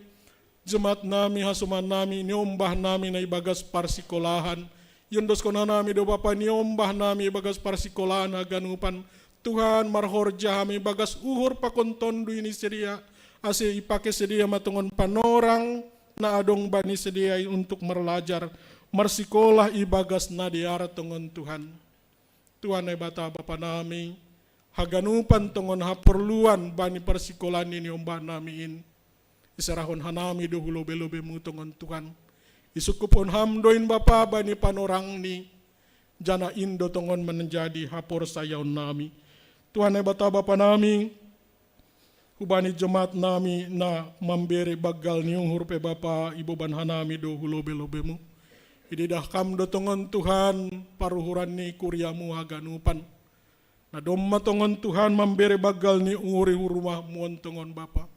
jemaat nami, hasoman nami, niombah nami na ibagas parsikolahan. Iondoskon hanami do Bapa niombah nami ibagas parsikolahan haganupan. Tuhan, marhorja Ham ibagas uhur pakon tonduy ni sidea, ase ipake sidea ma tongon panorang na adong bani sidea i untuk marlajar, marsikolah ibagas na dear tongon Tuhan. Tuhan Naibata Bapa nami, haganupan tongon haporluan bani parsikolahan ni niombah nami in, iserahon hanami do hu lobe-lobemu tongon Tuhan. Isungkuphon Ham do in Bapa bani panorangni, janah in do tongon manjadi haporsayaon nami. Tuhan Naibata Bapa nami, hubani jemaat nami na mambere banggal ni uhur pe Bapa, iboban hanami do hu lobe-lobemu. Ididah Kam do tongon Tuhan paruhuran ni kuriamu haganupan. Na domma tongon Tuhan mambere banggal ni uhur i hu rumahmu on tongon Bapa.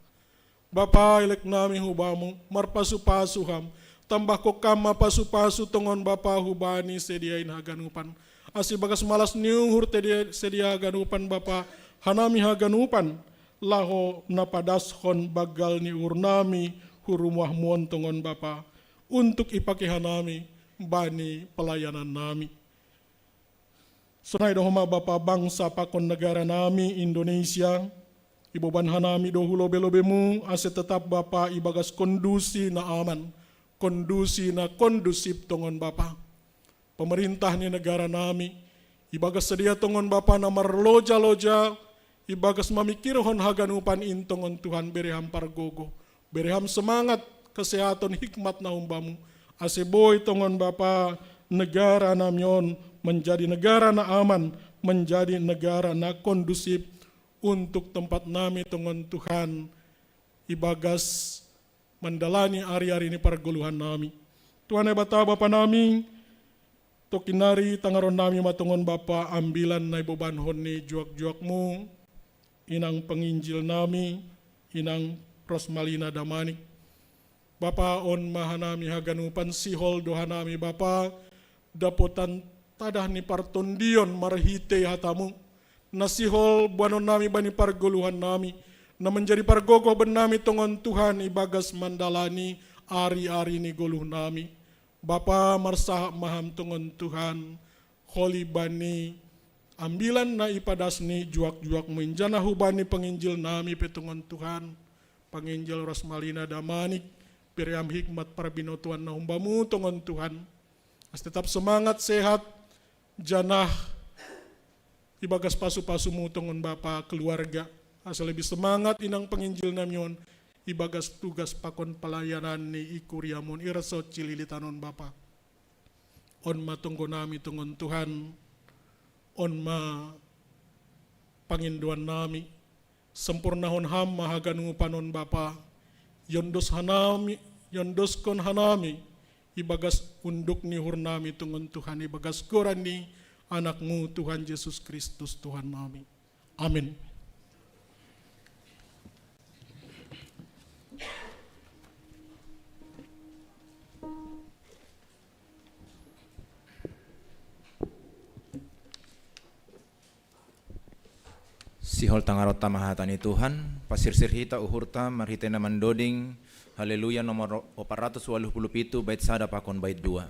Bapa, elek nami hu Bamu, marpasu-pasu Ham, tambahkon Kam ma pasu-pasu tongon Bapa hubani sidea in haganupan. Ase ibagas malas ni uhur sidea haganupan Bapa, hanami haganupan, laho na padashon banggal ni uhur nami hu rumahmu on tongon Bapa, untuk ipake hanami bani pelayanan nami. Sonai do homa Bapa bangsa pakon negara nami Indonesia, iboban hanami do hu lobe-lobemu, ase tetap Bapa ibagas kondusi na aman, kondusi na kondusif tongon Bapa. Pemerintah ni negara nami, ibagas sidea tongon Bapa na marloja-loja, ibagas mamikirhon haganupan in tongon Tuhan bere Ham pargogoh, bere Ham semangat, kesehaton, hikmat na hum Bamu, ase boi tongon Bapa negara nami on menjadi negara na aman, menjadi negara na kondusif untuk tempat nami tongon Tuhan ibagas mandalani ari-ari ni pargoluhan nami. Tuhan Naibata Bapa nami, tokin nari tangaron nami ma tongon Bapa ambilan na ibobanhon ni juak-juakmu, inang penginjil nami, inang Rosmalina Damanik. Bapa, on ma hanami haganupan, sihol do hanami Bapa dapotan tadah ni partondion marhitei hatamu, na sihol boanon nami bani pargoluhan nami, na manjadi pargogoh bannami tongon Tuhan ibagas mandalani ari-ari ni goluh nami. Bapa, marsahap ma Ham tongon Tuhan, holi bani ambilan na ipadas ni juak-juak-Mu, injana hubani panginjil nami pe tongon Tuhan, panginjil Rosmalina Damanik, bere Ham hikmat parbinotoan na humba-Mu tongon Tuhan, asa tetap semangat, sehat, janah ibagas pasu-pasu-Mu tongon Bapa, keluarga, asa lebih semangat inang panginjil nami on ibagas tugas pakon palayanan ni i kuria-Mu on i resort Cililitan on, Bapa. On ma tonggo nami tongon Tuhan, on ma pangindoan nami, sempurnahon Ham ma haganupan on, Bapa, iondos hanami, iondoskon hanami ibagas unduk ni uhur nami tongon Tuhan, ibagas goran ni Anak-Mu Tuhan Jesus Kristus Tuhan nami. Amin. Sihol tangaronta ma hata ni Tuhan, pasirsir hita uhurta marhitei na mandoding Haleluya nomor opat ratus waluh puluh pitu, bait sada pakon bait dua.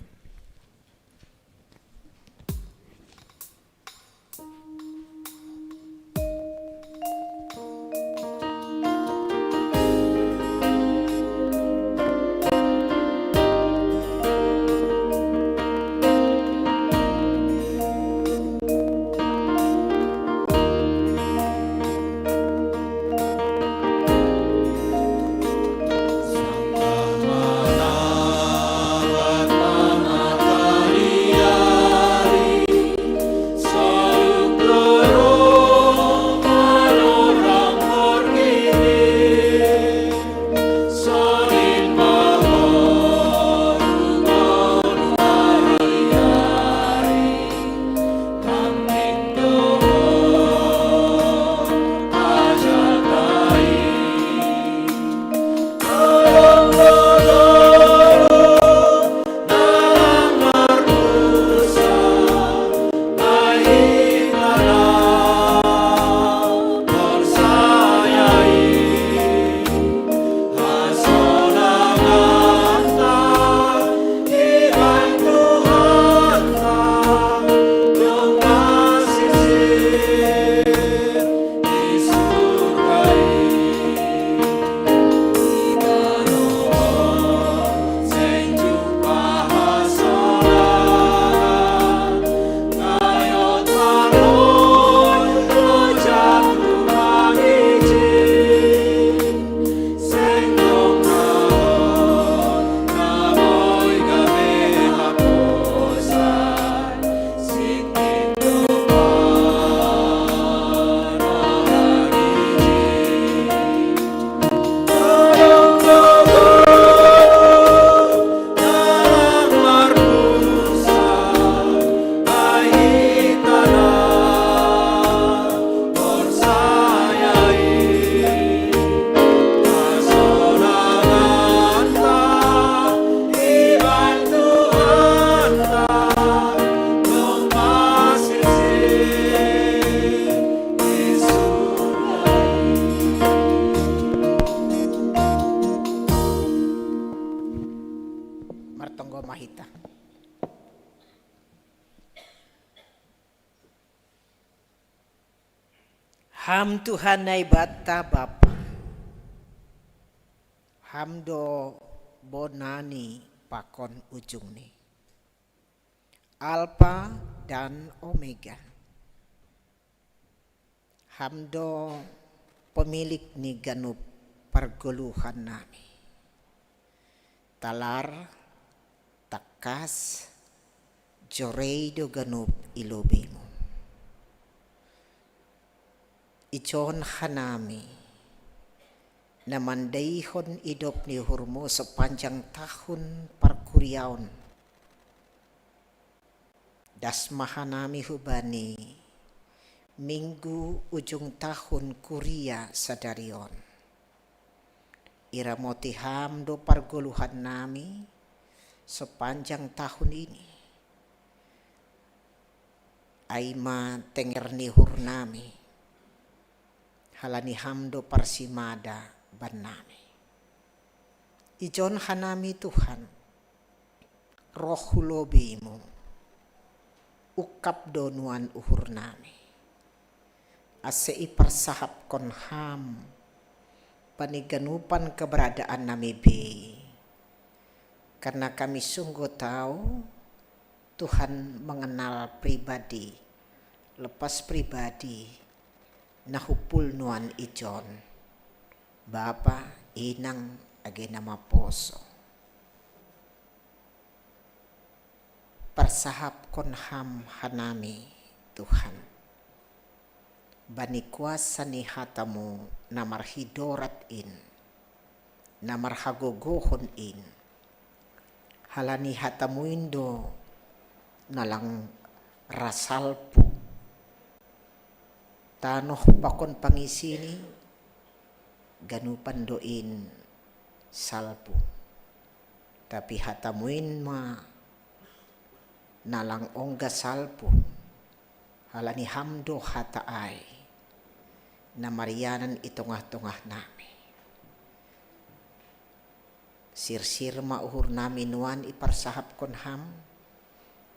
Martonggo ma hita. Ham Tuhan Naibata Bapa, Ham do bonani pakon ujungni, Alpa dan Omega. Ham do pemilik ni ganup pargoluhan nami. Talar, tangkas, jorei do ganup i lobeimu. Ijon hanami na mandaihon idop ni uhurmu sepanjang tahun parkuriaon. Das ma hanami hubani minggu ujung tahun kuria sadari on. Iramoti Ham do pargoluhan nami sepanjang tahun ini. Ai ma tenger ni uhur nami, halani Ham do parsimada bannami. Ijon hanami Tuhan, roh hu lobeimu, ungkap do nuan uhur nami. Ase iparsahapkon ham, paniganupan keberadaan nami bei. Karena kami sungguh tahu, Tuhan mengenal pribadi, lepas pribadi, na hupul nuan ijon. Bapa, inang, age na maposo. Parsahapkon ham hanami, Tuhan. Bani kuasa ni hatamu na marhidorat in, na marhagogohon in. Halani hatamu in do na lang ra salpu. Tanoh pakon pangisini, ganupan do in salpu. Tapi hatamu in ma na lang ongga salpu. Halani ham do hata ai, na marianan i tongah-tongah nami. Sirsir ma uhur nami nuan iparsahapkon ham,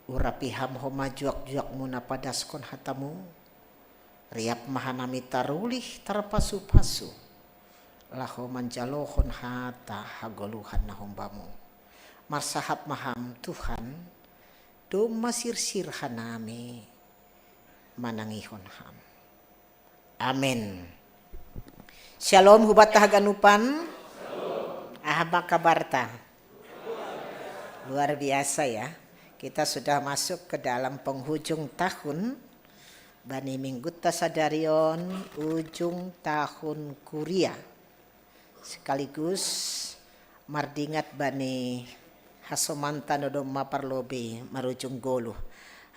urapi ham homa juak-juakmu na padaskon hatamu, riap ma hanami tarulih tarpasu-pasu, laho manjalohon hata hagoluhan na hombamu. Marsahap ma ham Tuhan, domma sirsir hanami manangihon ham. Amin. Shalom, hubata haganupan. Aha ma kabarta? Luar biasa ya. Kita sudah masuk ke dalam penghujung tahun. Bani mingguta sadarion ujung tahun kuria. Sekaligus mardingat bani hasomanta na domma parlobei marujung goluh.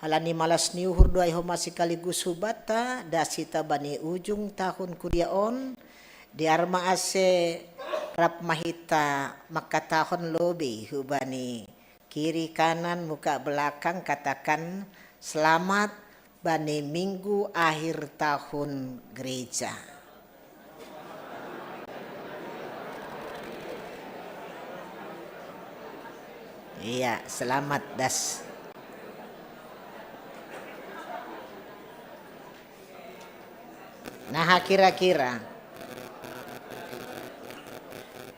Halani malas ni uhur do ai homa sekaligus hubata, dasita bani ujung tahun kuria on, diarma ase rap mahita mangkatahon lobei hubani kiri kanan muka belakang, katakan selamat bani minggu akhir tahun gereja. Iya, selamat das. Nah, kira-kira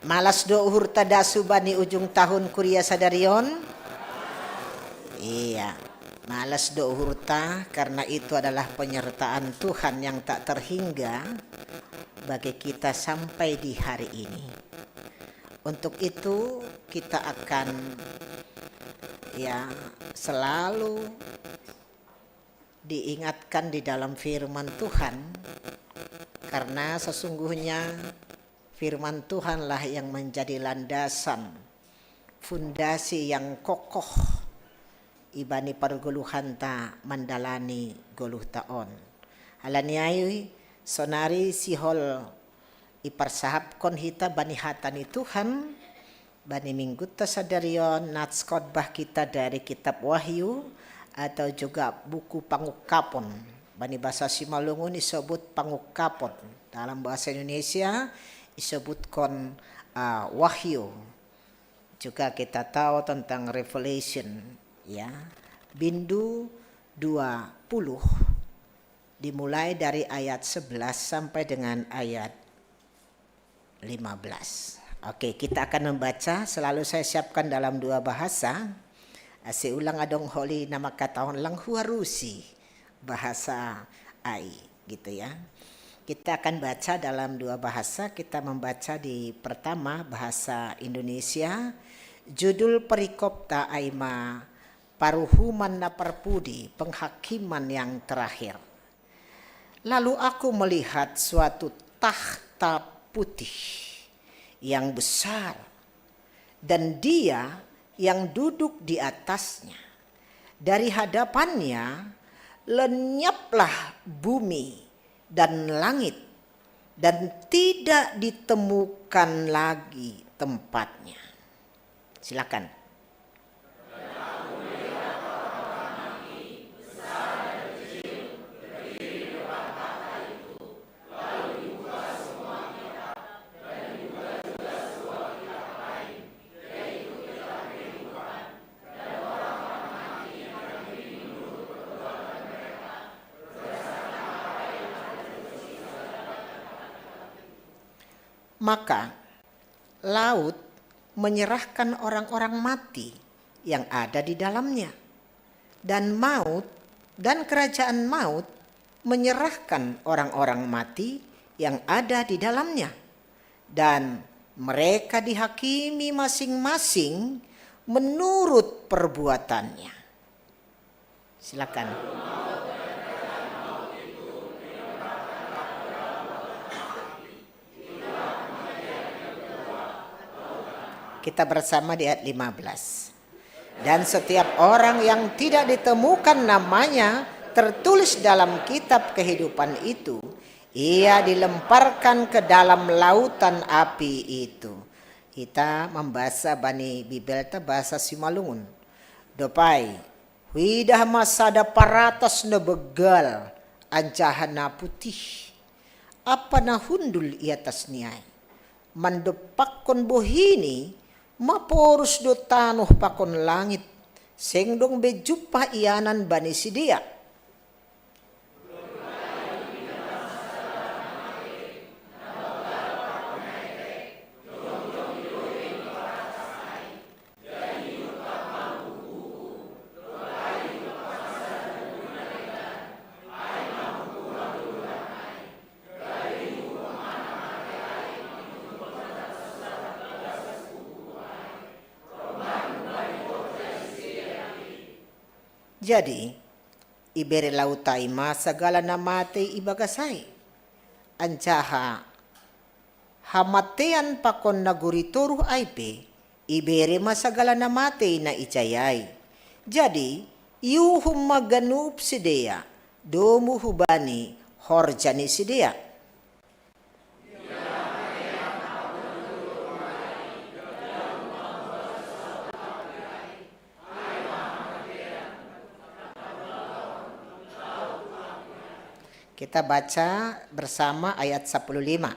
malas do uhurta dasu bani ujung tahun kuria sadarion? Iya, malas do uhurta karena itu adalah penyertaan Tuhan yang tak terhingga bagi kita sampai di hari ini. Untuk itu kita akan, ya, selalu diingatkan di dalam firman Tuhan, karena sesungguhnya firman Tuhanlah yang menjadi landasan, fundasi yang kokoh ibani pargoluhanta mandalani goluhta on. Halani ai sonari sihol iparsahapkon hita bani hata ni Tuhan, bani mingguta sadarion nats khotbah kita dari kitab Wahyu atau juga buku Pangungkapon. Bani bahasa Simalungun disebut Pangungkapon. Dalam bahasa Indonesia disebutkan uh, Wahyu. Juga kita tahu tentang Revelation, ya. Bindu dua puluh dimulai dari ayat sebelas sampai dengan ayat lima belas. Oke, kita akan membaca, selalu saya siapkan dalam dua bahasa. Ase ulang adong holi na mangkatahon lang huarusi bahasa ai, gitu ya. Kita akan baca dalam dua bahasa. Kita membaca di pertama bahasa Indonesia. Judul perikopta ai ma Paruhuman na Parpudi, Penghakiman yang Terakhir. Lalu aku melihat suatu takhta putih yang besar, dan Dia yang duduk di atasnya. Dari hadapannya lenyaplah bumi dan langit, dan tidak ditemukan lagi tempatnya. Silakan. Maka laut menyerahkan orang-orang mati yang ada di dalamnya. Dan maut dan kerajaan maut menyerahkan orang-orang mati yang ada di dalamnya. Dan mereka dihakimi masing-masing menurut perbuatannya. Silakan. Kita bersama di ayat lima belas. Dan setiap orang yang tidak ditemukan namanya tertulis dalam kitab kehidupan itu, ia dilemparkan ke dalam lautan api itu. Kita membaca bani Bibel ta bahasa Simalungun. Dopai, huidah ma sada paratas na begal, anjaha na putih. Apa na hundul i atas ni ai. Mandompakkon bohini, maporus do tanoh pakon langit, seng dong be jumpah ianan bani sidea. Jadi, ibere lauta i ma sagala na matei ibagas ai. Anjaha hamatean pakon na gori toruh ai pe, ibere ma sagala na matei na ijai ai. Jadi, iuhum ma ganup sidea, domu hubani horja ni sidea. Kita baca bersama ayat sepuluh lima.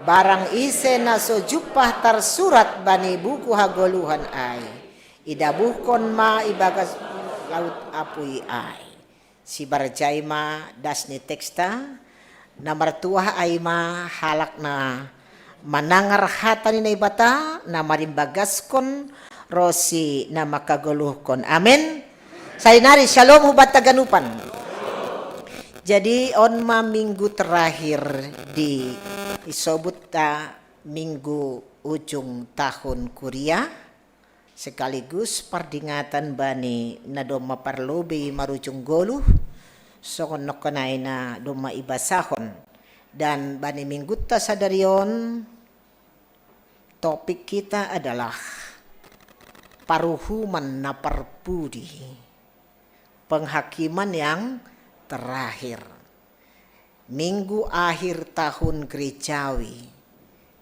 Barang ise na so jumpah tarsurat bani buku hagoluhan ai, idabuhkon ma ibagas laut apui ai. Sibarjai ma das ni teksta, na martuah ai ma halak na manangar hata ni Naibata, na marimbagaskon ro si na mangkagoluhkon. Amen. Sainari, shalom hubanta ganupan. Jadi on ma minggu terakhir di isobut ta minggu ujung tahun kuria, sekaligus pardingatan bani na domma parlobei marujung goluh, songon nongkonai na domma ibasahon. Dan bani mingguta sadari on, topik kita adalah paruhuman na parpudi, penghakiman yang terakhir, minggu akhir tahun gerejawi,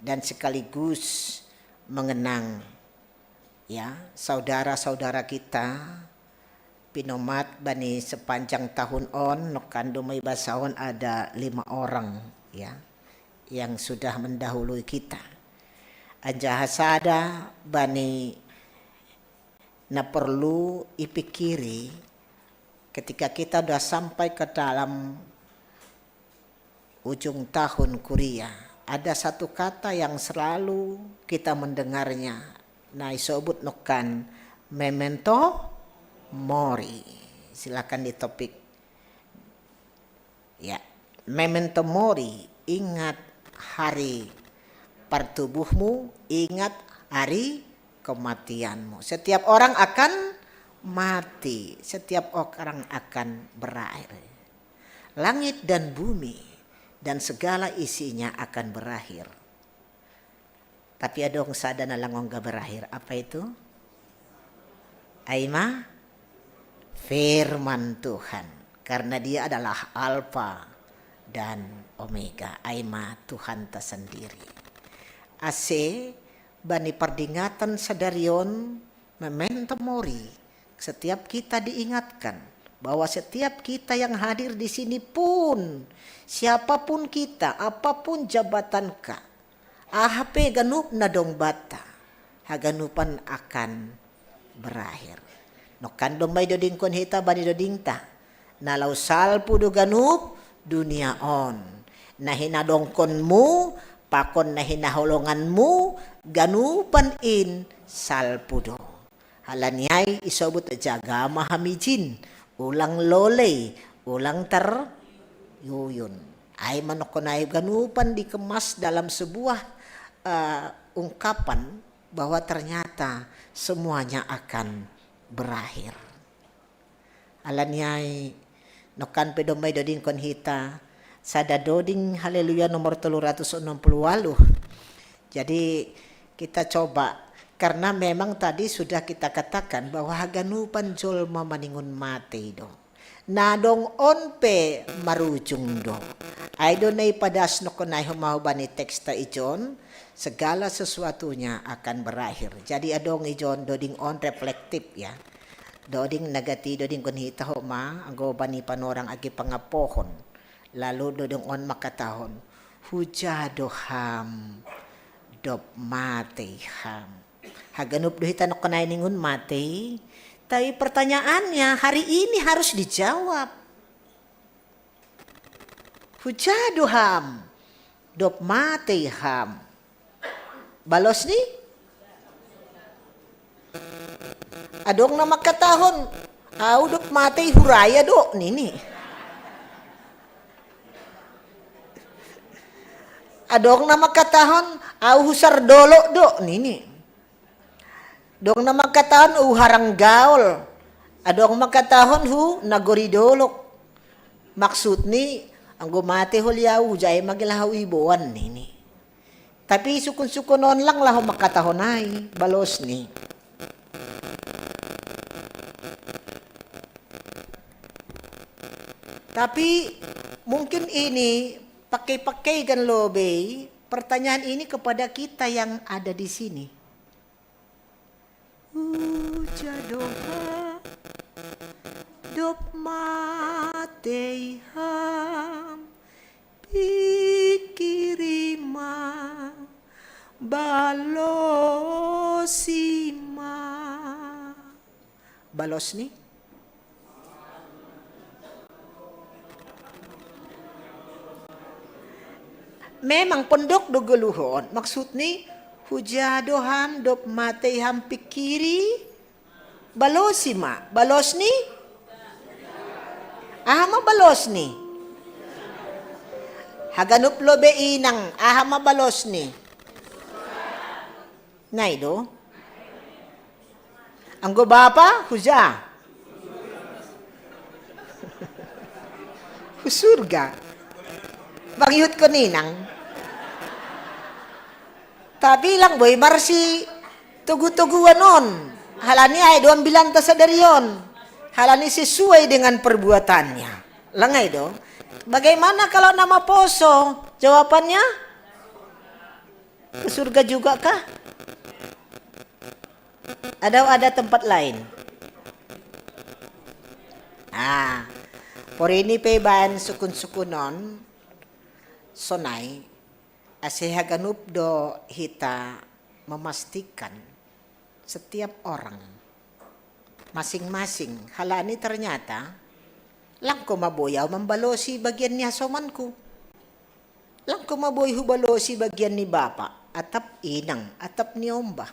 dan sekaligus mengenang, ya, saudara-saudara kita pinomat bani sepanjang tahun on, nongkan do ma ibasahon ada lima orang, ya, yang sudah mendahului kita. Anjaha sada bani na perlu ipikiri, ketika kita sudah sampai ke dalam ujung tahun kuria, ada satu kata yang selalu kita mendengarnya. Na isobut nongkan memento mori. Silakan di topik. Ya, memento mori, ingat hari partubuhmu, ingat hari kematianmu. Setiap orang akan mati, setiap orang akan berakhir. Langit dan bumi dan segala isinya akan berakhir. Tapi adong sada na lang ongga berakhir. Apa itu? Ai ma firman Tuhan. Karena Dia adalah Alfa dan Omega. Ai ma Tuhanta sendiri. Ase bani pardingatan sadari on, memento mori, setiap kita diingatkan bahwa setiap kita yang hadir di sini pun, siapapun kita, apapun jabatanka, aha pe ganup na dong banta, haganupan akan berakhir. Nongkan domma idodingkon hita bani dodingta, na laho salpu do ganup dunia on. Na hinadongkonmu Pakon na hinaholonganmu ganupan in salpu do. Halani ai isobut jaga ma hamijin, ulang lolei, ulang teryuyun. Ai manokon ai ganupan dikemas dalam sebuah uh, ungkapan bahwa ternyata semuanya akan berakhir. Alaniai nokan pedomai doding kon hita sada doding Haleluya nomor tolu ratus enam puluh waluh. Jadi kita coba, karena memang tadi sudah kita katakan bahwa haganupan jolma maningun mati do. Nadong on pe marujung do. Ai do nai padas nokonai homa hubani teksta ijon, segala sesuatunya akan berakhir. Jadi adong ijon doding on reflektif ya. Doding nagati doding kon hita homa anggo bani panorang agi pangapohon. Lalu doding on makatahon, huja do ham, dop mati ham. Haganup do hita nokonai ningun mati. Tapi pertanyaannya hari ini harus dijawab. Huja do ham, dop mati ham. Balos ni? Adong na makatahon, au dop mati huraya do nini. Adong na makatahon, au husar dolok do nini. Adong na makatahon u harang gaol. Adong makatahon hu nagori dolok. Maksud ni anggo mate holi au jai magel hau iboan nini. Tapi sukun-sukun on lang laho makatahon ai balos ni. Tapi mungkin ini pakai-pakai gan lobei pertanyaan ini kepada kita yang ada di sini. Uja doha dop matei ham, pikiri ma, balosi ma. Balos ni? Memang pondok do goluhon, maksud ni huja do ham dop matei ham pikiri, balosi ma, balos ni? Aha ma balos ni? Haganup lobe inang, aha ma balos ni? Nai do? Anggo bapa huja? Hu surga. Mangihut ko ninang. Tapi lang boi marsi togu-toguan on. Halani ai do ambilanta sadari on. Halani sesuai dengan perbuatannya. Lang ai do. Bagaimana kalau nama poso? Jawabannya? Ke surga juga kah? Ada ada tempat lain. Ah, porini pe baen sukun-sukunon sonai ase haganup do hita memastikan setiap orang masing-masing halani ternyata langko maboyau mambalosi bagian ni hasomanku. Langko maboi hubalosi bagian ni bapa, atap inang, atap ni ombah.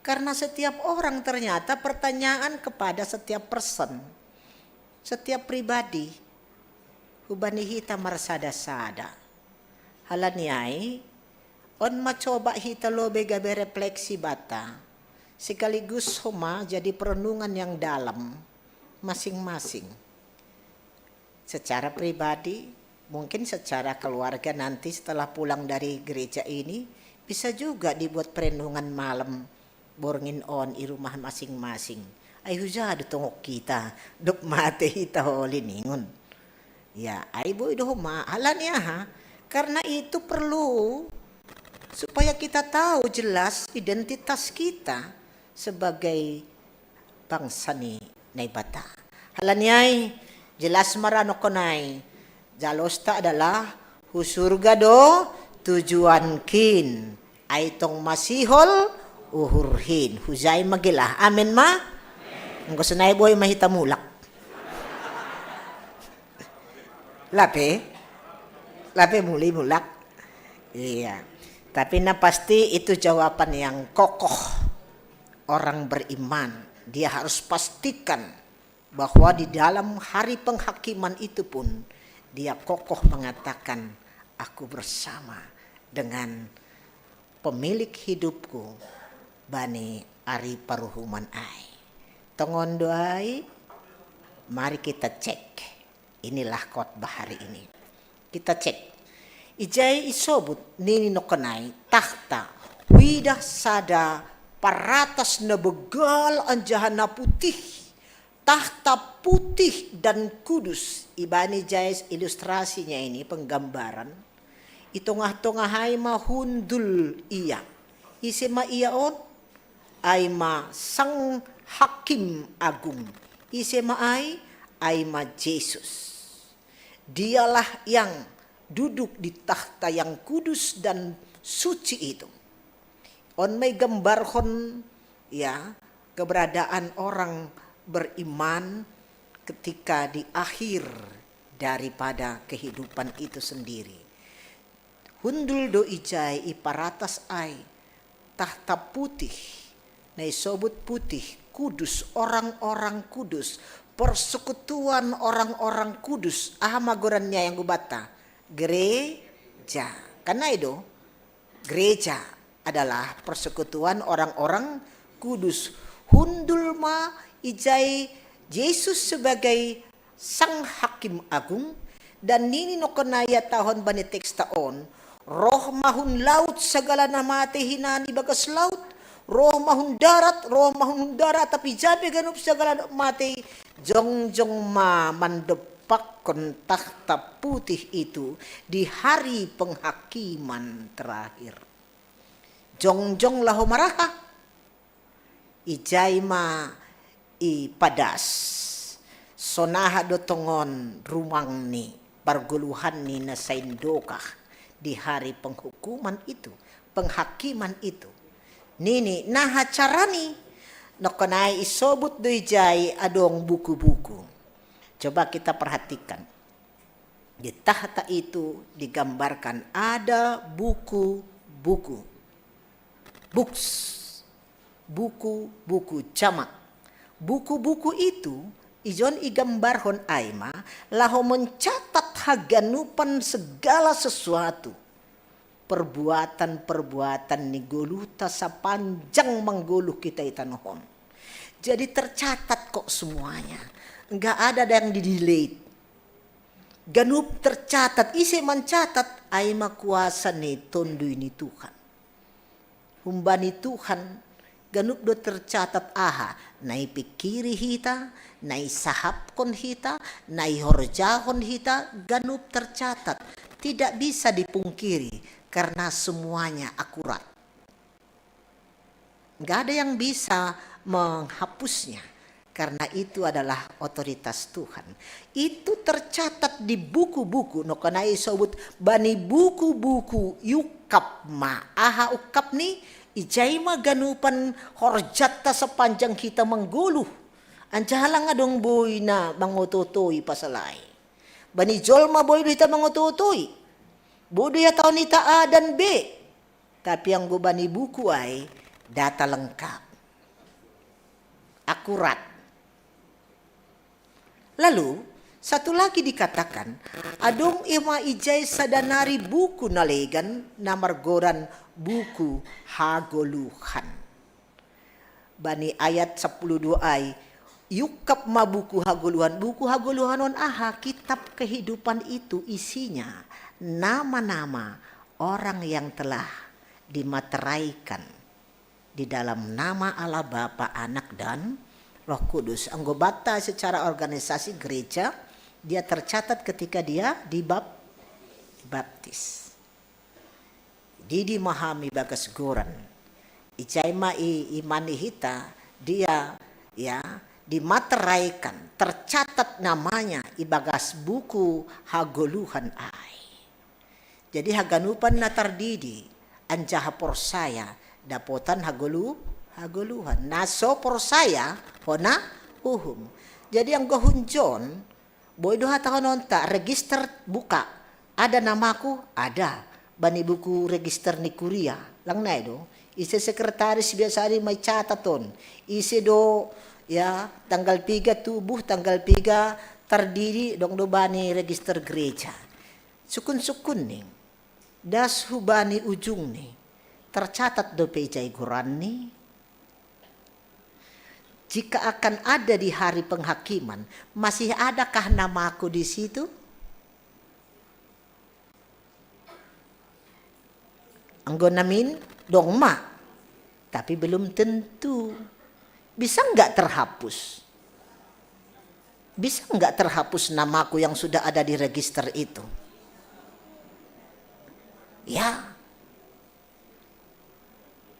Karena setiap orang ternyata pertanyaan kepada setiap person, setiap pribadi, hubani hita marsada-sada. Halani ai, on ma coba hita lobe gabe refleksi bata, sekaligus homa jadi perenungan yang dalam masing-masing. Secara pribadi, mungkin secara keluarga nanti setelah pulang dari gereja ini, bisa juga dibuat perenungan malam borngin on i rumah masing-masing. Ai huja do tongok kita, dop mate hita holi ningun. Ya, ai boi do homa, halani aha? Karena itu perlu supaya kita tahu jelas identitas kita sebagai bangsa ni Naibata. Halani ai, jelas ma ra nokonai, jalosta adalah hu surga do tujuankin. Ai tong masihol uhurhin. Hujai magelah. Amen ma? Enggo sonai boi ma hita mulak. Lape? Lape muli mulak? Iya. Tapi na pasti itu jawaban yang kokoh orang beriman. Dia harus pastikan bahwa di dalam hari penghakiman itu pun dia kokoh mengatakan, "Aku bersama dengan pemilik hidupku bani ari paruhuman ai." Tongon do ai, mari kita cek. Inilah khotbah hari ini. Kita cek. Ijai isobut nini nokonai takhta, huida sada paratas na begal anjaha na putih. Takhta putih dan kudus. Ibani jais ilustrasinya ini, penggambaran. I tongah-tongah ai ma hundul ia. Ise ma ia on? Ai ma Sang Hakim Agung. Ise ma ai? Ai ma Jesus. Dialah yang duduk di takhta yang kudus dan suci itu. On mai gambarhon, ya, keberadaan orang beriman ketika di akhir daripada kehidupan itu sendiri. Hundul do ijai i paratas ai, takhta putih, na isobut putih, kudus, orang-orang kudus, persekutuan orang-orang kudus. Aha ma gorannya yang gubata? Gereja. Kan nai do? Gereja adalah persekutuan orang-orang kudus. Hundul ma ijai Jesus sebagai Sang Hakim Agung, dan nini nokonai ia tahon bani teksta on, roh ma hun laut sagala na matei hinan ibagas laut, roh ma hun darat, roh ma hun darat, tapi jabe ganup sagala na matei, jongjong ma mandompakkon takhta putih itu di hari penghakiman terakhir. Jongjong laho maraha? Ijai ma i padas. Sonaha do tongon rumangni, pargoluhanni na saindokah di hari penghukuman itu, penghakiman itu. Nini, naha carani? Nokonai isobut do ijai adong buku-buku. Coba kita perhatikan. Di takhta itu digambarkan ada buku-buku. Books. Buku-buku, jamak. Buku-buku itu ijon igambarhon ai ma laho mencatat haganupan segala sesuatu. Perbuatan-perbuatan ni goluhta sapanjang manggoluh hita i tanoh on. Jadi tercatat kok semuanya. Nggak ada yang di-delete. Ganup tercatat, ise mancatat? Ai ma kuasa ni Tonduy ni Tuhan. Humbani Tuhan ganup do tercatat aha na ipikiri hita, na isahapkon hita, na ihorjahon hita, ganup tercatat. Tidak bisa dipungkiri karena semuanya akurat. Nggak ada yang bisa menghapusnya, karena itu adalah otoritas Tuhan. Itu tercatat di buku-buku, nokonai isobut bani buku-buku. Iukap ma. Aha ukapni? Ijai ma ganupan horjatta sapanjang hita manggoluh. Anjaha lang adong boi na mangototoi pasal ai. Bani jolma boi do hita mangototoi. Boi do ihatahon hita A dan B. Tapi anggo bani buku ai, data lengkap. Akurat. Lalu, satu lagi dikatakan, adong i ma ijai sada nari buku na legan na margoran buku hagoluhan. Bani ayat sapuluh dua ai, iukap ma buku hagoluhan. Buku hagoluhan on aha? Kitab kehidupan itu isinya nama-nama orang yang telah dimateraikan di dalam nama Allah Bapa, Anak, dan Roh Kudus. Anggo banta secara organisasi gereja, dia tercatat ketika dia dibap-, dibaptis. Didi ma hami bagas goran. Ijai ma i-, imani hita, dia, ya, dimateraikan, tercatat namanya ibagas buku hagoluhan ai. Jadi haganupan na tardidi anjaha porsaya dapotan hagolu-, hagoluhan. Na so porsaya hona uhum. Jadi anggo hunjon, boi do hatahononta, register buka. Ada namaku? Ada. bani buku register ni kuria, lang nai do. Ise sekretaris biasa ni mai catat on. Ise do, ya, tanggal piga tubuh, tanggal piga tardidi, dong do bani register gereja. Sukun-sukun ni, das hubani ujung ni, tercatat do pe ijai goran ni. Jika akan ada di hari penghakiman, masih adakah namaku di situ? Anggo namin, dong ma. Tapi belum tentu. Bisa nggak terhapus? Bisa nggak terhapus namaku yang sudah ada di register itu? Ya.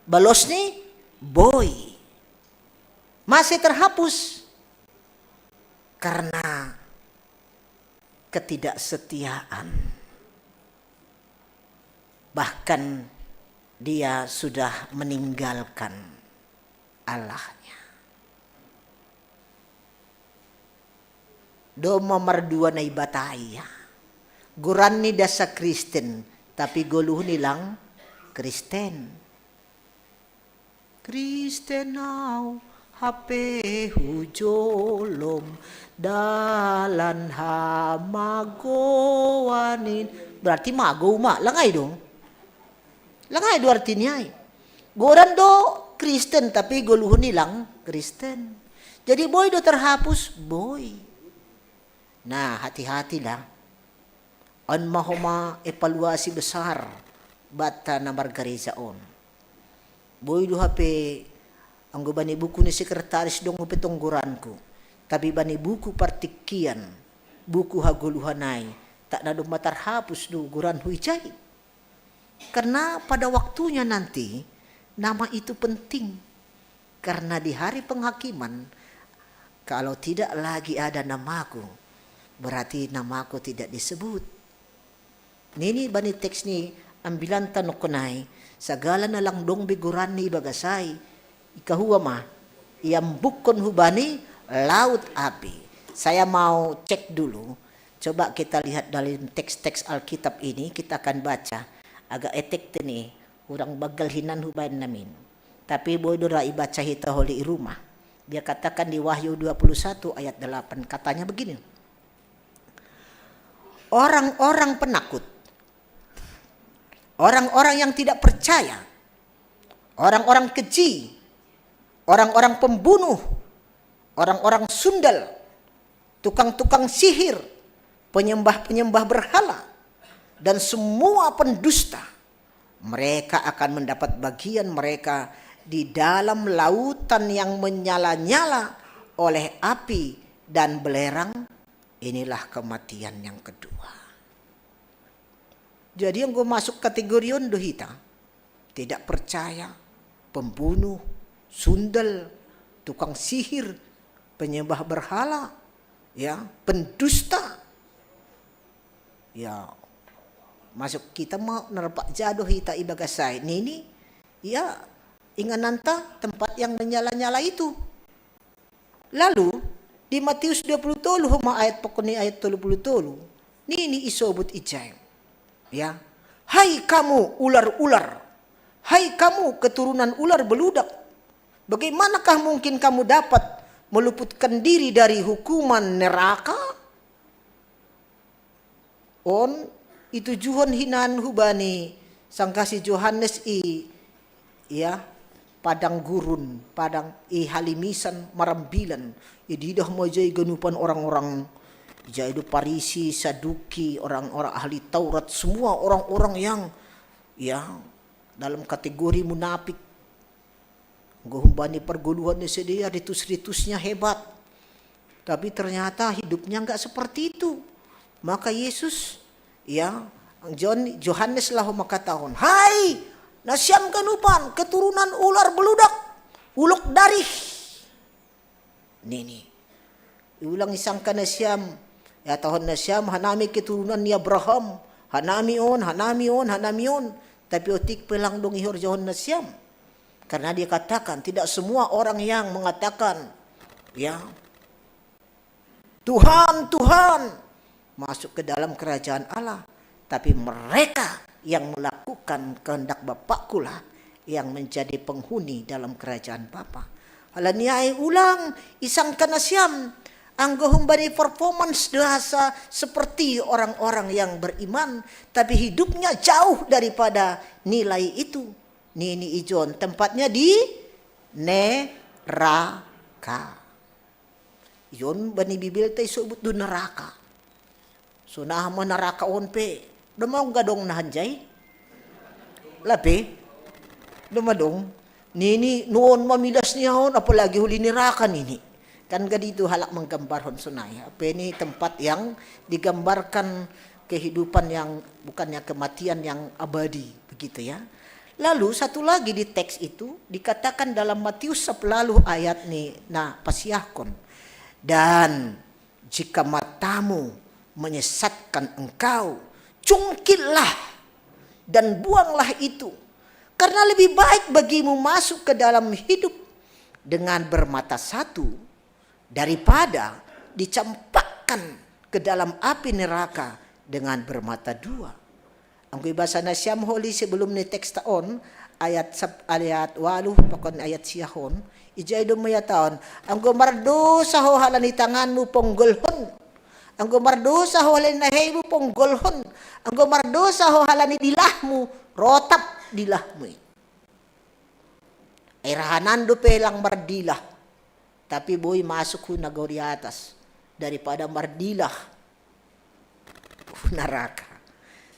Balos ni, boi. Masih terhapus. Karena ketidaksetiaan. Bahkan dia sudah meninggalkan Allahnya. Do ma mardua Naibata ia. Goran ni das Kristen, tapi goluh ni lang Kristen. Kristen au, hape hujolom, dalan hamagoan in. Berarti magou ma, lang ai dong. Lang ai do arti ni ai. Goran do Kristen, tapi goluh ni lang Kristen. Jadi boi do terhapus, boi. Nah, hati-hatilah. On ma homa evaluasi besar banta na margareja on. Boi do hape anggo bani buku ni sekretaris dong pe tong goranku. Tapi bani buku partingkian, buku hagoluhan ai, tak na domma tarhapus do goranhu ijai. Karena pada waktunya nanti, nama itu penting. Karena di hari penghakiman, kalau tidak lagi ada namaku, berarti namaku tidak disebut. Nini bani teks ni ambilanta nongkon ai, sagala na lang dong be goran ni ibagas ai, ikahua ma, iambukkon hubani laut api. Saya mau cek dulu. Coba kita lihat dalam teks-teks Alkitab ini, kita akan baca. Agak etek teni, hurang banggal hinan hubaen namin. Tapi boi do ra ibaca hita holi i rumah. Dia katakan di Wahyu dua puluh satu ayat delapan, katanya begini. Orang-orang penakut, orang-orang yang tidak percaya, orang-orang keji, orang-orang pembunuh, orang-orang sundal, tukang-tukang sihir, penyembah-penyembah berhala, dan semua pendusta. Mereka akan mendapat bagian mereka di dalam lautan yang menyala-nyala oleh api dan belerang. Inilah kematian yang kedua. Jadi anggo masuk kategori on do hita. Tidak percaya, pembunuh, sundal, tukang sihir, penyembah berhala, ya, pendusta. Ya, masuk hita ma narpajado hita ibagas ai. Nini, ya, ingananta tempat yang menyala-nyala itu. Lalu, di Matius dua puluh tolu homa ayat pokon ni ayat tolu puluh tolu, nini isobut ijai. Ya. Hai kamu ular-ular, hai kamu keturunan ular beludak, bagaimanakah mungkin kamu dapat meluputkan diri dari hukuman neraka? On itujuhon hinan hubani sangkasi Johannes i, ya, padang gurun, padang i halimisan marambilan. Ididah ma ijai ganupan orang-orang, ijai do Parisi, Saduki, orang-orang ahli Taurat, semua orang-orang yang, ya, dalam kategori munafik. Anggo humbani pargoluhan ni sidea ritus-ritusnya hebat. Tapi ternyata hidupnya enggak seperti itu. Maka Yesus, ya, John, Johannes laho mangkatahon, "Hai, nasiam ganupan, keturunan ular beludak, ulok darih." Nini. Ulang isangka nasiam, ihatahon nasiam, hanami keturunan ni Abraham, hanami on, hanami on, hanami on. Tapi otik pe lang dong ihorjahon nasiam. Karena dia katakan, tidak semua orang yang mengatakan, ya, "Tuhan, Tuhan," masuk ke dalam kerajaan Allah. Tapi mereka yang melakukan kehendak Bapakkulah yang menjadi penghuni dalam kerajaan Bapa. Halaniah ulang isangka nasiam, anggo humbani performance do asa seperti orang-orang yang beriman, tapi hidupnya jauh daripada nilai itu. Nini i John, tempatnya di neraka. Ijon bani Bibelta isobut do neraka. Sonaha ma neraka on pe, doma ungga dong na hanjai? Lape? Doma dong. Nini nuaon ma milas ni ahu on, apalagi huli neraka nini. Kan gadi itu halak manggambarhon sonai. Apa ini tempat yang digambarkan kehidupan yang, bukannya kematian yang abadi, begitu ya. Lalu satu lagi di teks itu dikatakan dalam Matius sepuluh ayat ni na pasiahkon. Dan jika matamu menyesatkan engkau, cungkillah dan buanglah itu. Karena lebih baik bagimu masuk ke dalam hidup dengan bermata satu daripada dicampakkan ke dalam api neraka dengan bermata dua. Anggo ibasa nasiam holi sebelum ni teksta on, ayat sep-, ayat ualuh pakon ayat siahon, ijai do maiataon, anggo mardosa ho halani tanganmu, ponggolhon. Anggo mardosa ho halani naheimu, ponggolhon. Anggo mardosa ho halani dilahmu, rotap dilahmu i. Ai rahanan dope lang mardilah, tapi boi masuk hu nagori atas daripada mardilah hu naraka.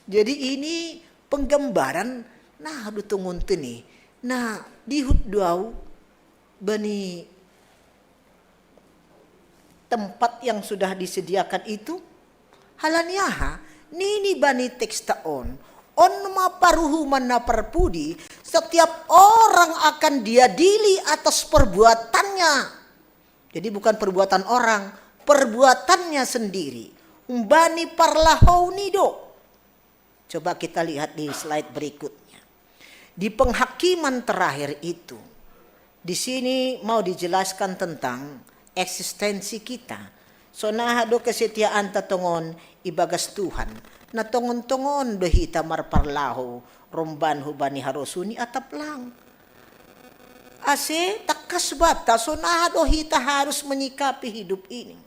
Jadi ini penggambaran, na do tongon tene, na dihut do au bani tempat yang sudah disediakan itu. Halani aha? Nini bani teksta on, on ma paruhuman na parpudi, setiap orang akan diadili atas perbuatannya. Jadi bukan perbuatan orang, perbuatannya sendiri. Umbani parlahouni do. Coba kita lihat di slide berikutnya. Di penghakiman terakhir itu, di sini mau dijelaskan tentang eksistensi kita. Sonaha do kesetiaanta tongon ibagas Tuhan. Na tongon-tongon do hita marparlahou romban hubani harosuh ni atap lang. Ase tangkas banta sonaha do hita harus menyikapi hidup ini.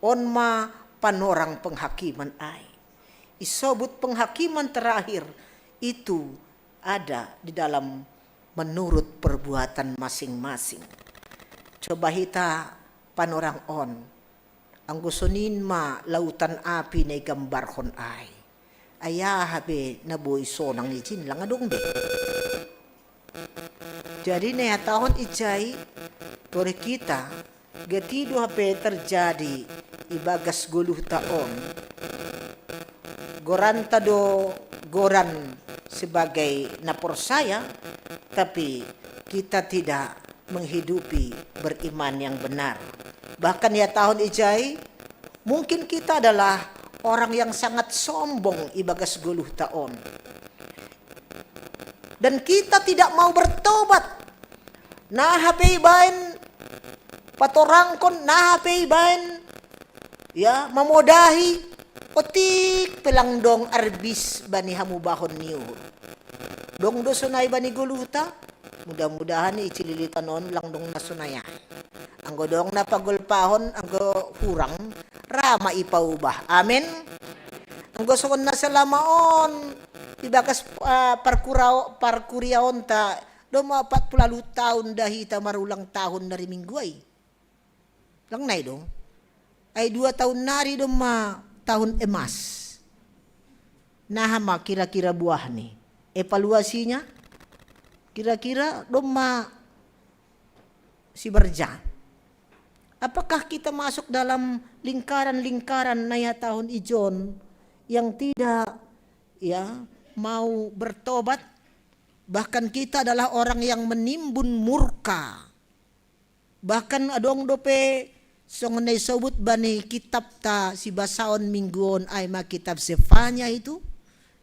On ma panorang penghakiman ai. Isobut penghakiman terakhir itu ada di dalam menurut perbuatan masing-masing. Coba hita panorang on. Anggo sonin ma lautan api na igambarhon ai. Ai aha pe na boi sonang ijin lang adong be. Jadi na ihatahon ijai, torih hita, gati do hape terjadi ibagas goluhta on. Goranta do goran sebagai na porsaya, tapi kita tidak menghidupi beriman yang benar. Bahkan ihatahon ijai, mungkin kita adalah orang yang sangat sombong ibagas goluhta on. Dan kita tidak mau bertobat. Naha pe ibaen patorangkon, naha pe ibaen, ya, mamodahi, otik pe lang dong arbis bani hamubahon ni uhur. Dong do sonai bani goluhta? Mudah-mudahan icililitan on lang dong na sonai ai. Anggo dong na pagolpahon, anggo hurang, ra ma ipaubah. Amin. Anggo songon na salama on, ibagas, ah, parkurao-, parkuriaonta, doma opat pulu ualu taon da hita marulang tahun dari minggu ai. Lang nai do. Ai dua tahun nari doma tahun emas. Naha ma kira-kira buahni? Evaluasinya kira-kira doma siberja. Apakah kita masuk dalam lingkaran-lingkaran na ihatahon ijon yang tidak, ya, mau bertobat? Bahkan kita adalah orang yang menimbun murka. Bahkan adong dope songon na isobut bani kitabta sibasaon minggu on, ai ma kitab Zefanya itu,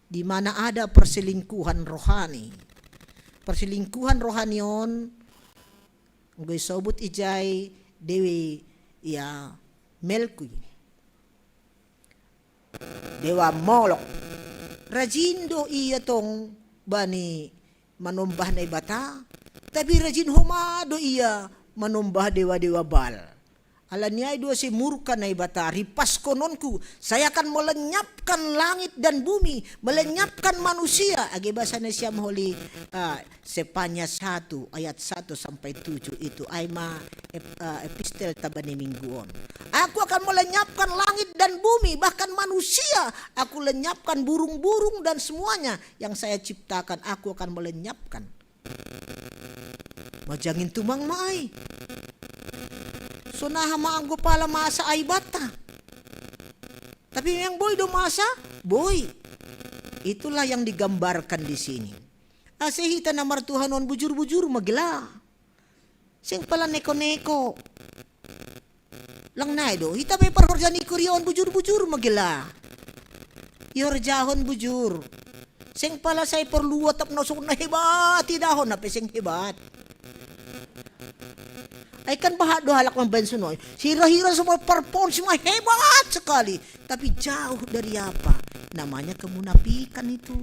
di mana ada perselingkuhan rohani. Perselingkuhan rohani on, anggo isobut ijai dewa, ya, Melkui. Dewa Molok. Rajin do ia tong bani manombah Naibata, tapi rajin homa do ia manombah dewa-dewa Baal. Alani ai do ase murka Naibata, ripas kononku, saya akan melenyapkan langit dan bumi, melenyapkan manusia. Age bahasa Indonesia maholi, ah, Sepanya satu ayat satu sampai tujuh itu. Ai ma ep-, ah, epistel ta bani minggu on. Aku akan melenyapkan langit dan bumi, bahkan manusia. Aku lenyapkan burung-burung dan semuanya yang saya ciptakan, aku akan melenyapkan. Majangin tumang ma ai. Songon aha ma anggo pala masa ai banta. Tapi memang boi do masa? Boi. Itulah yang digambarkan di sini. Ase hita na martuhan on bujur-bujur ma gela. Seng pala neko-neko. Lang nai do, hita pe parhorja ni kuria on bujur-bujur ma gela. Ihorjahon bujur. Seng pala sai porlu atap na songon na hebat, idahon na pe seng hebat. Ai kan bahat do halak mambaen sonai. Hira-hira semua performance ma hebat sekali. Tapi jauh dari apa? Namanya kemunafikan itu.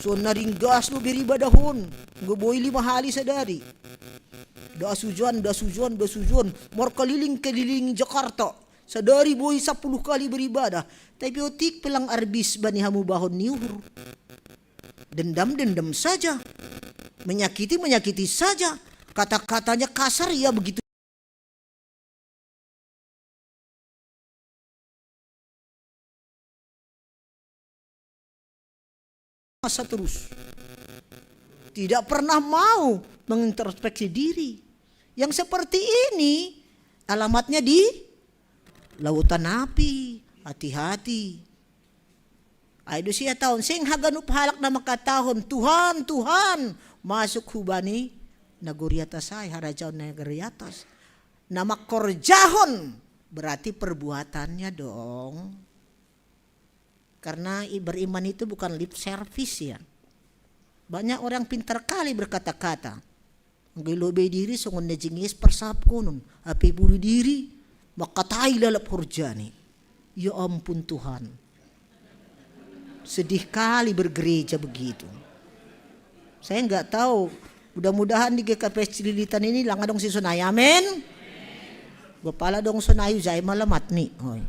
Songon na ringgas do beribadahon, anggo boi lima hali sadari. Das ujan, das ujan, das ujan, markeliling-keliling Jakarta. Sadari boi sapuluh kali beribadah, tapi otik pe lang arbis bani hamubahon ni uhur. Dendam-dendam saja, menyakiti-menyakiti saja, kata-katanya kasar, ya begitu. Masa terus. Tidak pernah mau mengintrospeksi diri. Yang seperti ini alamatnya di lautan api. Hati-hati. Ai do sia taon, seng haganup halak na mangkatahon, "Tuhan, Tuhan, masuk hubani nagori atas ai, harajaon nagori atas." Na mangkorjahon berarti perbuatannya dong. Karena i-, beriman itu bukan lip service ya. Banyak orang pintar kali berkata-kata. Anggo ilobei diri songon na jingis parsahapkonon, hape bunuh diri, mangkatai lalap horjani. Ya ampun Tuhan. Sedih kali bergereja begitu. Saya nggak tahu, mudah-mudahan di G K P S Cililitan ini lang adong si sonai, amin. Gua pala dong sonai, ujai malamat nih. Oi.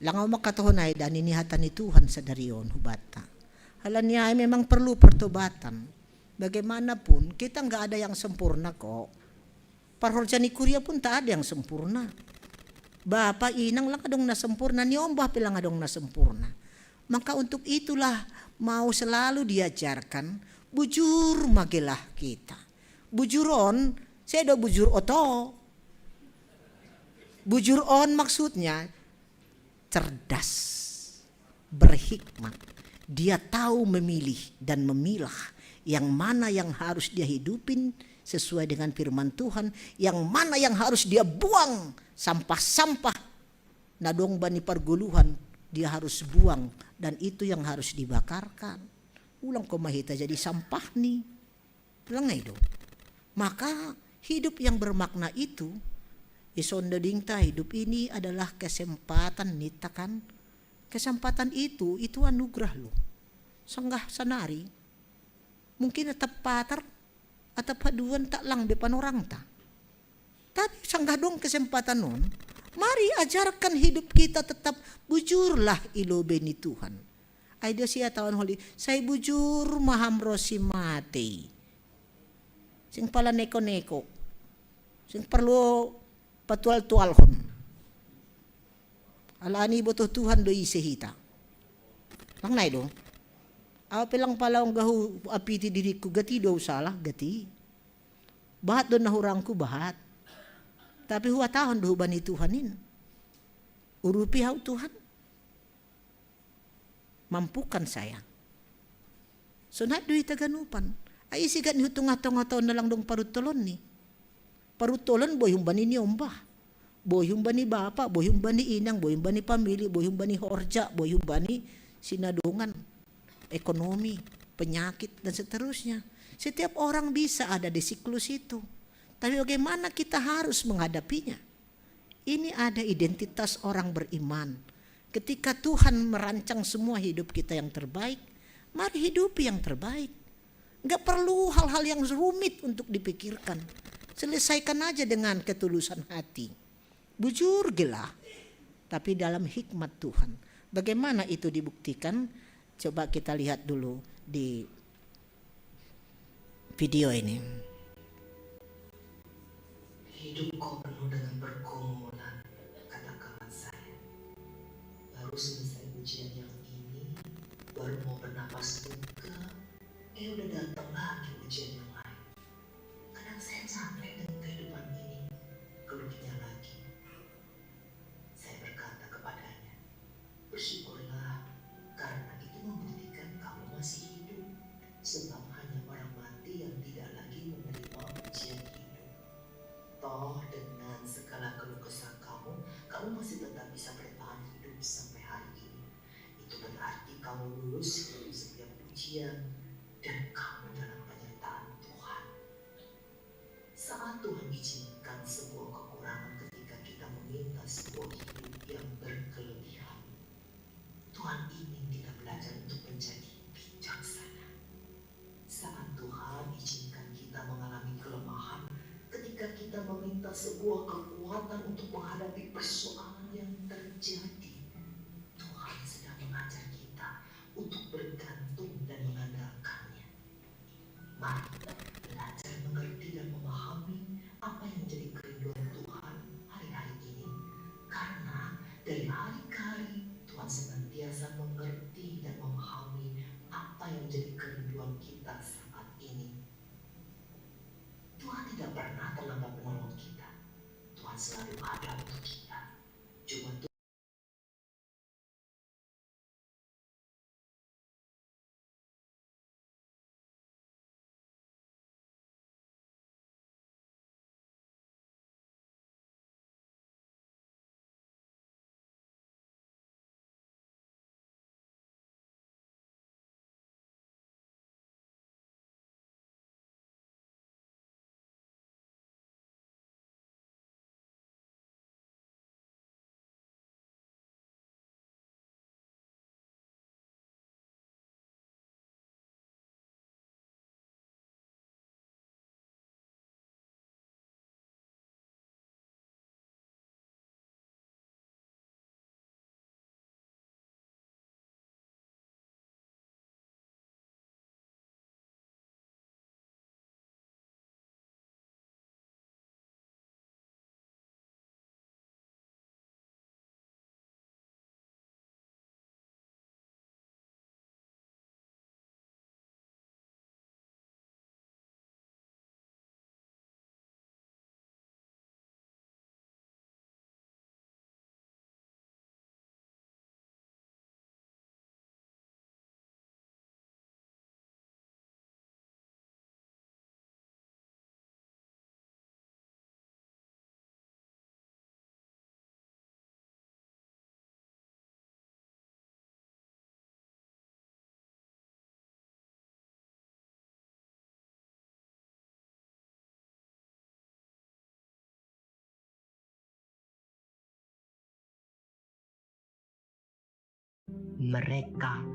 Lang au mangkatahon ai da nini hata ni Tuhan sadari on hubanta. Alani ai memang perlu pertobatan. Bagaimanapun, kita nggak ada yang sempurna kok. Parhorja ni kuria pun tak ada yang sempurna. Bapa inang lang adong na sempurna, ni ombah pe lang adong na sempurna. Maka untuk itulah mau selalu diajarkan, bujur ma gela hita. Bujur on, sedo bujur oto. Bujur on maksudnya cerdas, berhikmat. Dia tahu memilih dan memilah yang mana yang harus dia hidupin sesuai dengan firman Tuhan, yang mana yang harus dia buang, sampah-sampah na adong bani pargoluhan dia harus buang, dan itu yang harus dibakarkan. Ulang koma hita jadi sampah ni. Lang nai do. Maka hidup yang bermakna itu, ison dodingta, hidup ini adalah kesempatan ninta kan. Kesempatan itu, itu anugerah lo. Sanggah sanari, mungkin atap patar, atap haduan tak lang be panorangta. Tapi sanggah dong kesempatan on, mari ajarkan hidup kita tetap bujurlah ilobei ni Tuhan. Ai do sia taon holi, sai bujur ma ham ro si matei. Seng pala neko-neko. Seng parlu patual-tualhon. Alani botoh Tuhan do ise hita. Lang nai do. Au pe lang pala ongga huapiti diriku, gati do au salah, gati. Bahat do na hurangku, bahat. Tapi huhatahon do hubani Tuhan in. Urupi au Tuhan. Mampukan saya. Sonai do hita ganupan. Ai ise gati ni hutongah-tongah taon na lang dong paruntolon ni. Paruntolon boi humbani ni ombah. Boi humbani bapa, boi humbani inang, boi humbani pamili, boi humbani horja, boi humbani sinadongan, ekonomi, penyakit, dan seterusnya. Setiap orang bisa ada di siklus itu. Tapi bagaimana kita harus menghadapinya? Ini ada identitas orang beriman. Ketika Tuhan merancang semua hidup kita yang terbaik, mari hidupi yang terbaik. Nggak perlu hal-hal yang rumit untuk dipikirkan. Selesaikan aja dengan ketulusan hati. Bujur gila, tapi dalam hikmat Tuhan. Bagaimana itu dibuktikan? Coba kita lihat dulu di video ini. Hidup kau penuh dengan pergumulan, kata kawan saya. Baru selesai ujian yang ini, baru mau bernapas lega, eh udah datang lagi ujian yang lain. Kadang saya capek dengan kehidupan ini, keluhnya lagi. Saya berkata kepadanya, bersyukurlah, karena itu membuktikan kamu masih hidup. Sebab hanya orang mati yang tidak lagi menerima ujian hidup. Toh dengan segala keluh kesah kamu, kamu masih tetap bisa bertahan hidup sampai hari ini. Itu berarti kamu lulus dari setiap ujian dan kamu dalam penyertaan Tuhan. Saat Tuhan izinkan sebuah kekurangan ketika kita meminta sebuah hidup yang berkelebihan, Tuhan ingin kita belajar untuk menjadi bijaksana. Saat Tuhan izinkan kita mengalami kelemahan ketika kita meminta sebuah kekuatan untuk menghadapi persoalan yang terjadi, Tuhan sedang mengajar kita untuk bergantung dan mengandalkannya. Mari belajar mengerti dan memahami apa yang menjadi kerinduan Tuhan hari-hari ini. Karena dari hari ke hari Tuhan senantiasa mengerti dan memahami apa yang menjadi kerinduan kita saat ini. Tuhan tidak pernah terlambat menolong kita. Tuhan selalu ada untuk kita. Cuma Mereka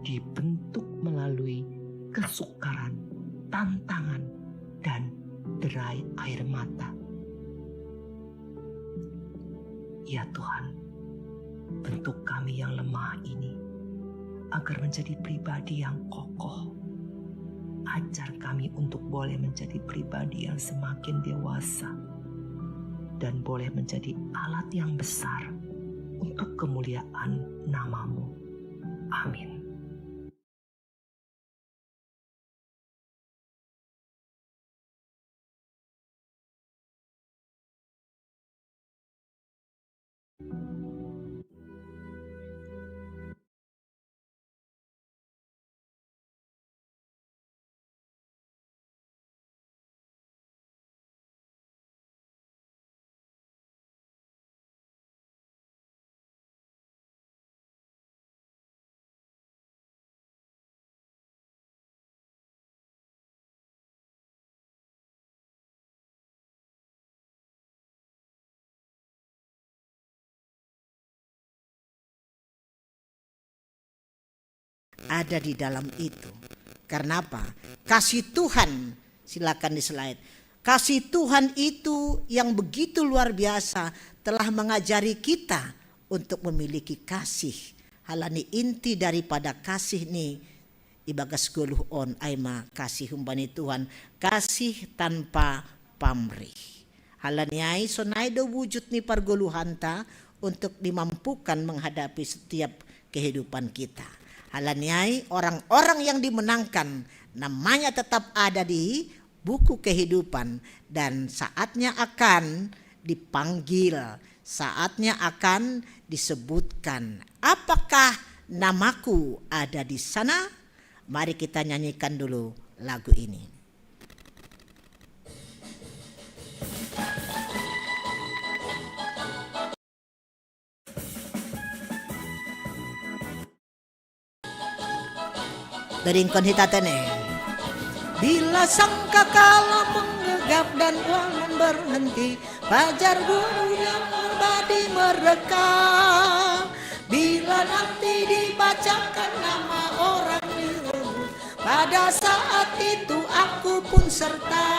dibentuk melalui kesukaran, tantangan, dan derai air mata. Ya Tuhan, bentuk kami yang lemah ini agar menjadi pribadi yang kokoh. Ajar kami untuk boleh menjadi pribadi yang semakin dewasa dan boleh menjadi alat yang besar untuk kemuliaan nama-Mu. Amin. ada di dalam itu. Karena apa? Kasih Tuhan, silakan di slide. Kasih Tuhan itu yang begitu luar biasa telah mengajari kita untuk memiliki kasih. Halani inti daripada kasih ni ibagas goluh on, ai ma kasih humbani Tuhan, kasih tanpa pamrih. Halani ai sonai do wujud ni pargoluhanta untuk dimampukan menghadapi setiap kehidupan kita. Halani ai orang-orang yang dimenangkan namanya tetap ada di buku kehidupan dan saatnya akan dipanggil, saatnya akan disebutkan. Apakah namaku ada di sana? Mari kita nyanyikan dulu lagu ini. Dari Engkon Hitatene. Bila sangkakala menggegap dan uangan berhenti, pajar guru yang abadi mereka. Bila nanti dibacakan nama orang direbut, pada saat itu aku pun serta.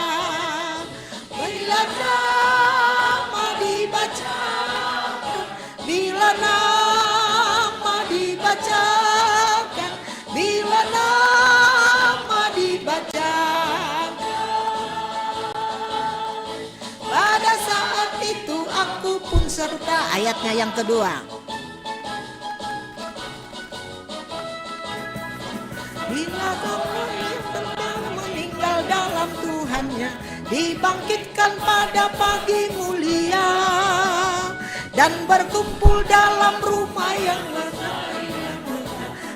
Bila nama dibacakan, bila nama dibacakan, bila nama dibacakan, pada saat itu aku pun serta. Ayatnya yang kedua. Bila orang yang telah meninggal dalam Tuhannya dibangkitkan pada pagi mulia dan berkumpul dalam rumah yang besar,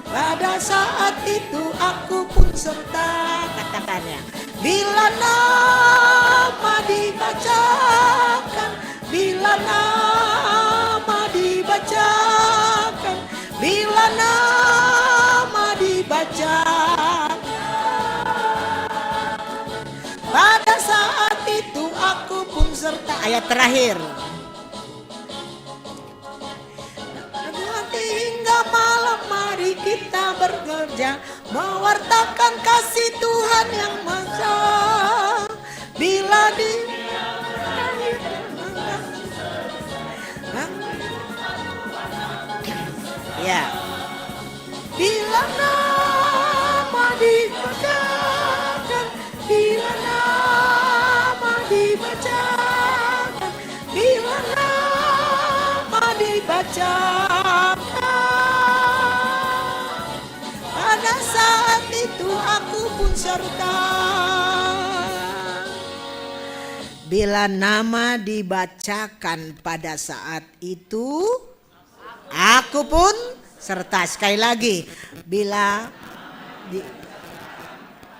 pada saat itu aku pun serta. Katakannya, bila nama dibacakan, bila nama dibacakan, bila nama dibacakan, pada saat itu aku pun serta. Ayat terakhir. Hingga malam hari kita bekerja mewartakan kasih Tuhan yang besar. Bila di Ya. Bila nama dibacakan, bila nama dibacakan, bila nama dibacakan, pada saat itu aku pun serta. Bila nama dibacakan pada saat itu, aku pun serta. Sekali lagi, bila di,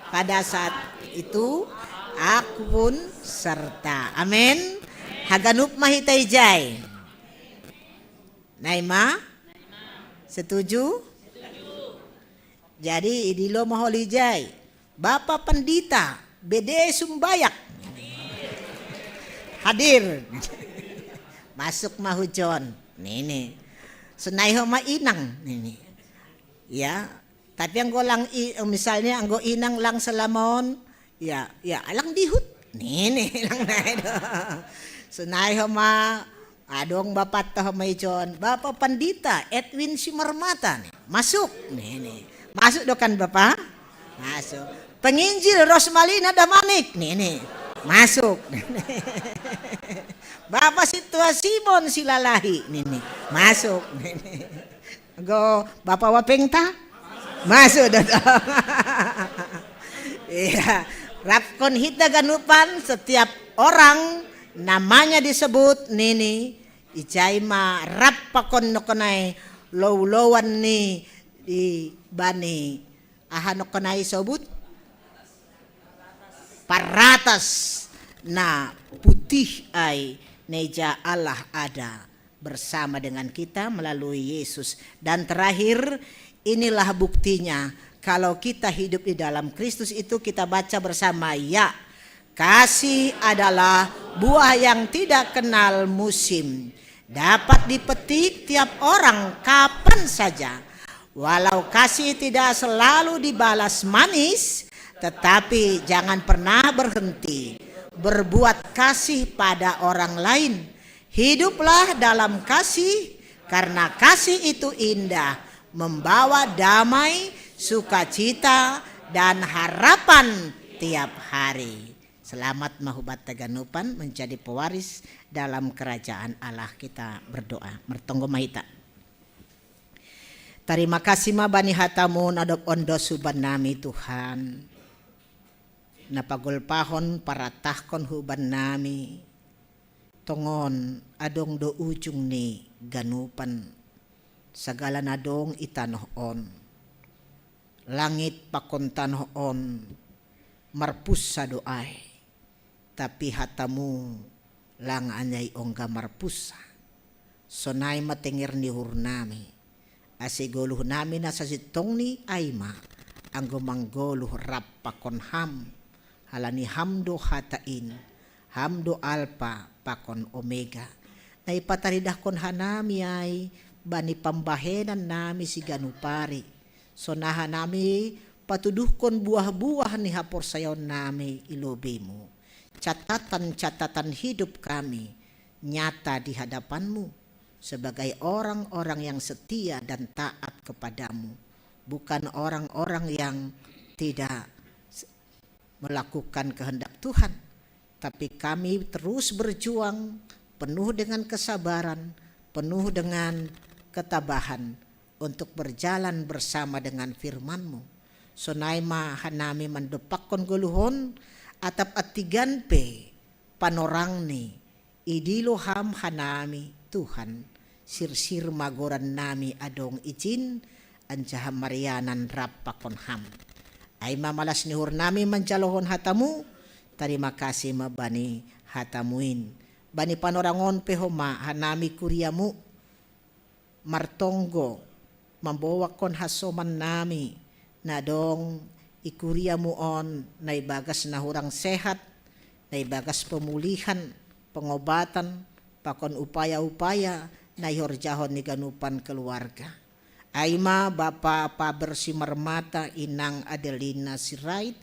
pada saat itu, aku pun serta. Amin. Haganup ma hita ijai. Nai ma? Setuju? Jadi idilo ma holi ijai. Bapa Pandita, bede sumbayak. Hadir. Masuk ma hujon. Nini. Sonai ho ma inang. Nini. Ya, tapi anggo lang i, misalnya anggo inang lang salama on, ya, ya, lang dihut. Nini, lang nai do. Sonai ho ma, adong bapanta ho ma ijon, Bapa Pandita Edwin Simarmata ni. Masuk. Nini. Masuk do kan Bapa? Masuk. Penginjil Rosmalina Damanik. Nini. Masuk. Bapa Sintua Simon Silalahi. Nini. Masuk. Nini. Go, Bapa Wapengta? Masuk do. Iya. Rapkon hita ganupan, setiap orang namanya disebut nini, ijai ma rap pakon nokkonai lou-louan ni di bani, aha nokkonai sobut? Paratas na putih ai, na ija Allah ada bersama dengan kita melalui Yesus. Dan terakhir, inilah buktinya kalau kita hidup di dalam Kristus itu, kita baca bersama, ya. Kasih adalah buah yang tidak kenal musim. Dapat dipetik tiap orang kapan saja. Walau kasih tidak selalu dibalas manis, tetapi jangan pernah berhenti berbuat kasih pada orang lain. Hiduplah dalam kasih, karena kasih itu indah, membawa damai, sukacita, dan harapan tiap hari. Selamat mahubat taganupan menjadi pewaris dalam kerajaan Allah. Kita berdoa. Mertonggo mahita. Tarima kasih ma bani hatamu na dob ondos huban nami, Tuhan. Na pagolpahon paratahkon huban nami. Tongon adong do ujung ni ganupan, sagala na dong i tanoh on. Langit pakon tanoh on marpussa do ai, tapi hatamu lang anjai ongga marpussa. Sonai ma tenger ni uhur nami, ase goluh nami na sasintongni ai ma anggo manggoluh rap pakon ham, halani ham do hata in, ham do Alpa pakon Omega. Na ipataridahkon hanami ai bani pambahenan nami siganup ari, sonaha nami patuduhkon buah-buah ni haporsayaon nami i lobeimu. Catatan-catatan hidup kami nyata di hadapanmu sebagai orang-orang yang setia dan taat kepadamu, bukan orang-orang yang tidak melakukan kehendak Tuhan, tapi kami terus berjuang penuh dengan kesabaran, penuh dengan ketabahan untuk berjalan bersama dengan firman-Mu. Sonai ma hanami mandompakkon goluhon, atap antigan pe panorangni, idilo Ham hanami, Tuhan, sirsir ma goran nami adong ijin, anjaha marianan rap pakon Ham. Ai ma malas ni uhur nami manjalohon hatamu, tarima kasih ma bani hatamu in. Bani panorang on pe homa hanami kuriamu martonggo, mamboakkon hasoman nami na dong i kuriamu on, na ibagas na hurang sehat, na ibagas pemulihan, pengobatan, pakon upaya-upaya na ihorjahon ni ganupan keluarga. Ai ma Bapa Paber Simarmata, Inang Adelina Sirait,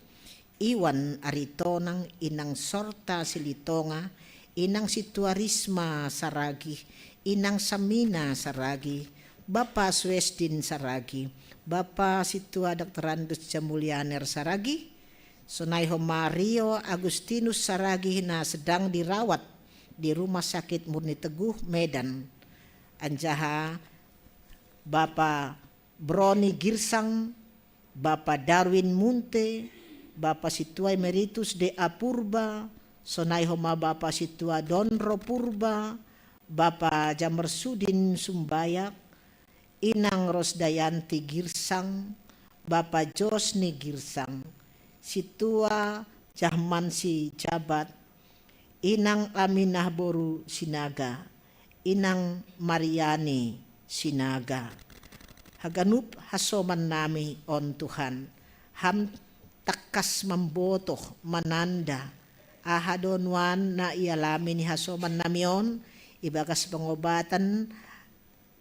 Iwan Aritonang, Inang Sorta Silitonga, Inang Situarisma Saragih, Inang Samina Saragih, Bapa Suesdin Saragih, Bapa Situa Doktorandus Jamulianer Saragih, sonai homa Rio Agustinus Saragih na sedang dirawat di Rumah Sakit Murni Teguh, Medan. Anjaha Bapa Broni Girsang, Bapa Darwin Munte, Bapa Situa Emeritus D A Purba, sonai homa Bapa Situa Donro Purba, Bapa Jamersudin Sumbayak, Inang Rosdayanti Girsang, Bapa Josni Girsang, Situa Jahman Sijabat, Inang Aminah boru Sinaga, Inang Mariani Sinaga. Haganup hasoman nami on, Tuhan, Ham tangkas mambotoh, mananda aha do nuan na ialami ni hasoman nami on, ibagas pengobatan,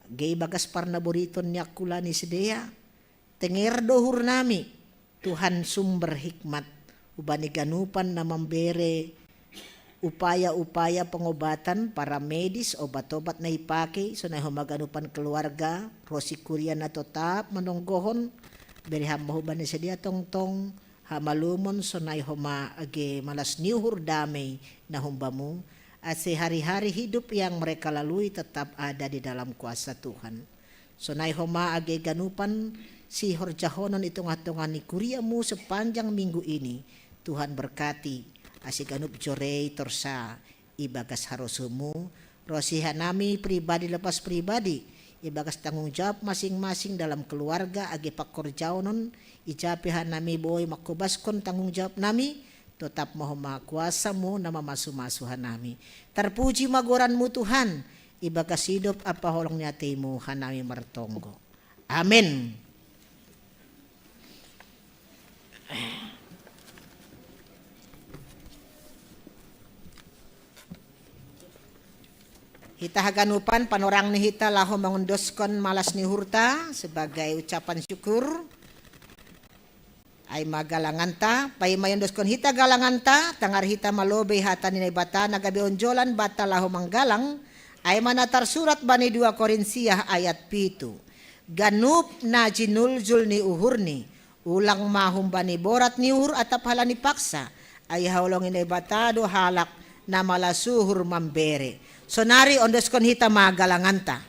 age ibagas parnaboriton ni angkula ni sidea. Tenger do uhur nami, Tuhan sumber hikmat, hubani ganupan na mambere upaya-upaya pengobatan, para medis, obat-obat na ipake, sonai homa ganupan keluarga, ro si kuria na totap manonggohon, bere Ham ma hubani sidea tongtong hamalumon, sonai homa age malas ni uhur damei na humbamu, ase hari-hari hidup yang mereka lalui tetap ada di dalam kuasa Tuhan. Sonai homa age ganupan sihorjahonon i tongah-tongah ni kuriamu sepanjang minggu ini, Tuhan berkati, ase ganup jorei torsa ibagas harosumu, ro si hanami pribadi lepas pribadi, ibagas tanggung jawab masing-masing dalam keluarga age pangkorjaonon, ija pe hanami boi mangkobaskon tanggung jawab nami, totap ma homa kuasamu na mamasu-masu hanami. Tarpuji ma goranmu Tuhan, ibagas idop ampa holong ni ateimu hanami martonggo. Amen. Ita haganupan, panorang ni hita laho mangondoskon malas ni uhurta sebagai ucapan syukur. Ai ma galanganta, paima iondoskon hita galanganta, tangar hita ma lobei hata ni Naibata na gabe onjolan banta laho manggalang, ai ma na tarsurat bani dua Korintiah ayat pitu. Ganup na jinuljul ni uhurni, ulang ma humbani borat ni uhur atap halani paksa, ai haholongi Naibata do halak na malas uhur mambere. Sonari ondoskon hita ma galanganta.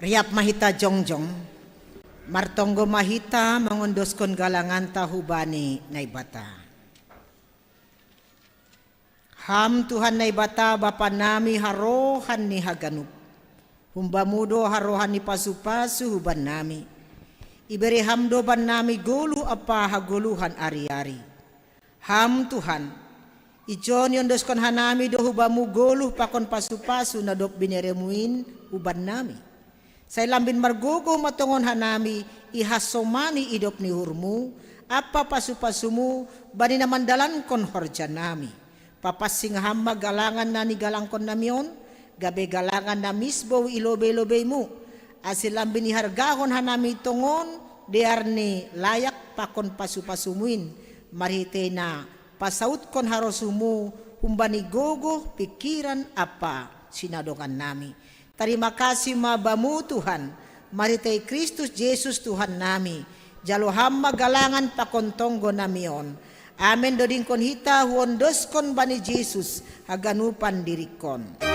Riap ma hita jongjong, martonggo ma hita mangondoskon galanganta hubani Naibata. Ham Tuhan Naibata Bapa nami harohan ni haganup. Humbamu do harohan ni pasu-pasu hubannami. Ibere Ham do bannami goluh ampa hagoluhan ari-ari. Ham Tuhan, ijon iondoskon hanami do hubamu goluh pakon pasu-pasu na dob bineremu in hubannami. Sai lambin margogoh ma tongon hanami ihasomani idop ni uhurmu ampa pasu-pasumu bani na mandalankon horjanami. Papansing Ham ma galangan na nigalangkonnami on, gabe galangan na misbou i lobei-lobeimu, ase lambin ihargahon hanami tongon dear ni layak pakon pasu-pasumu in, marhitei na pasautkon harosuhmu humbani gogoh, pingkiran ampa sinadongannami. Tarima kasih ma Bamu Tuhan, marhitei Kristus Jesus Tuhannami, jalo Ham ma galangan pakon tonggonami on. Amen. Dodingkon hita huondoskon bani Jesus haganupan diringkon.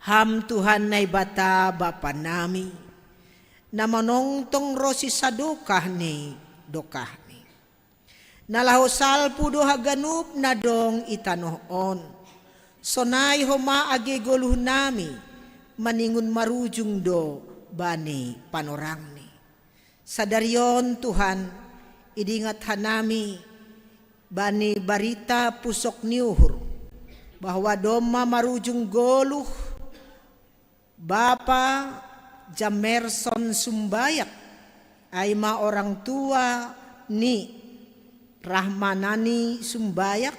Ham Tuhan Naibata Bapa nami, na manongtong ronsi sadokah ni dokahmi. Na laho salpu do haganup na dong i tanoh on. Sonai homa age goluhnami maningon marujung do bani panorangmi. Sadari on Tuhan, idingat hanami bani barita pusok ni uhur, bahwa domma marujung goluh Bapa Jamerson Sumbayak, ai ma orang tua ni Rahmanani Sumbayak,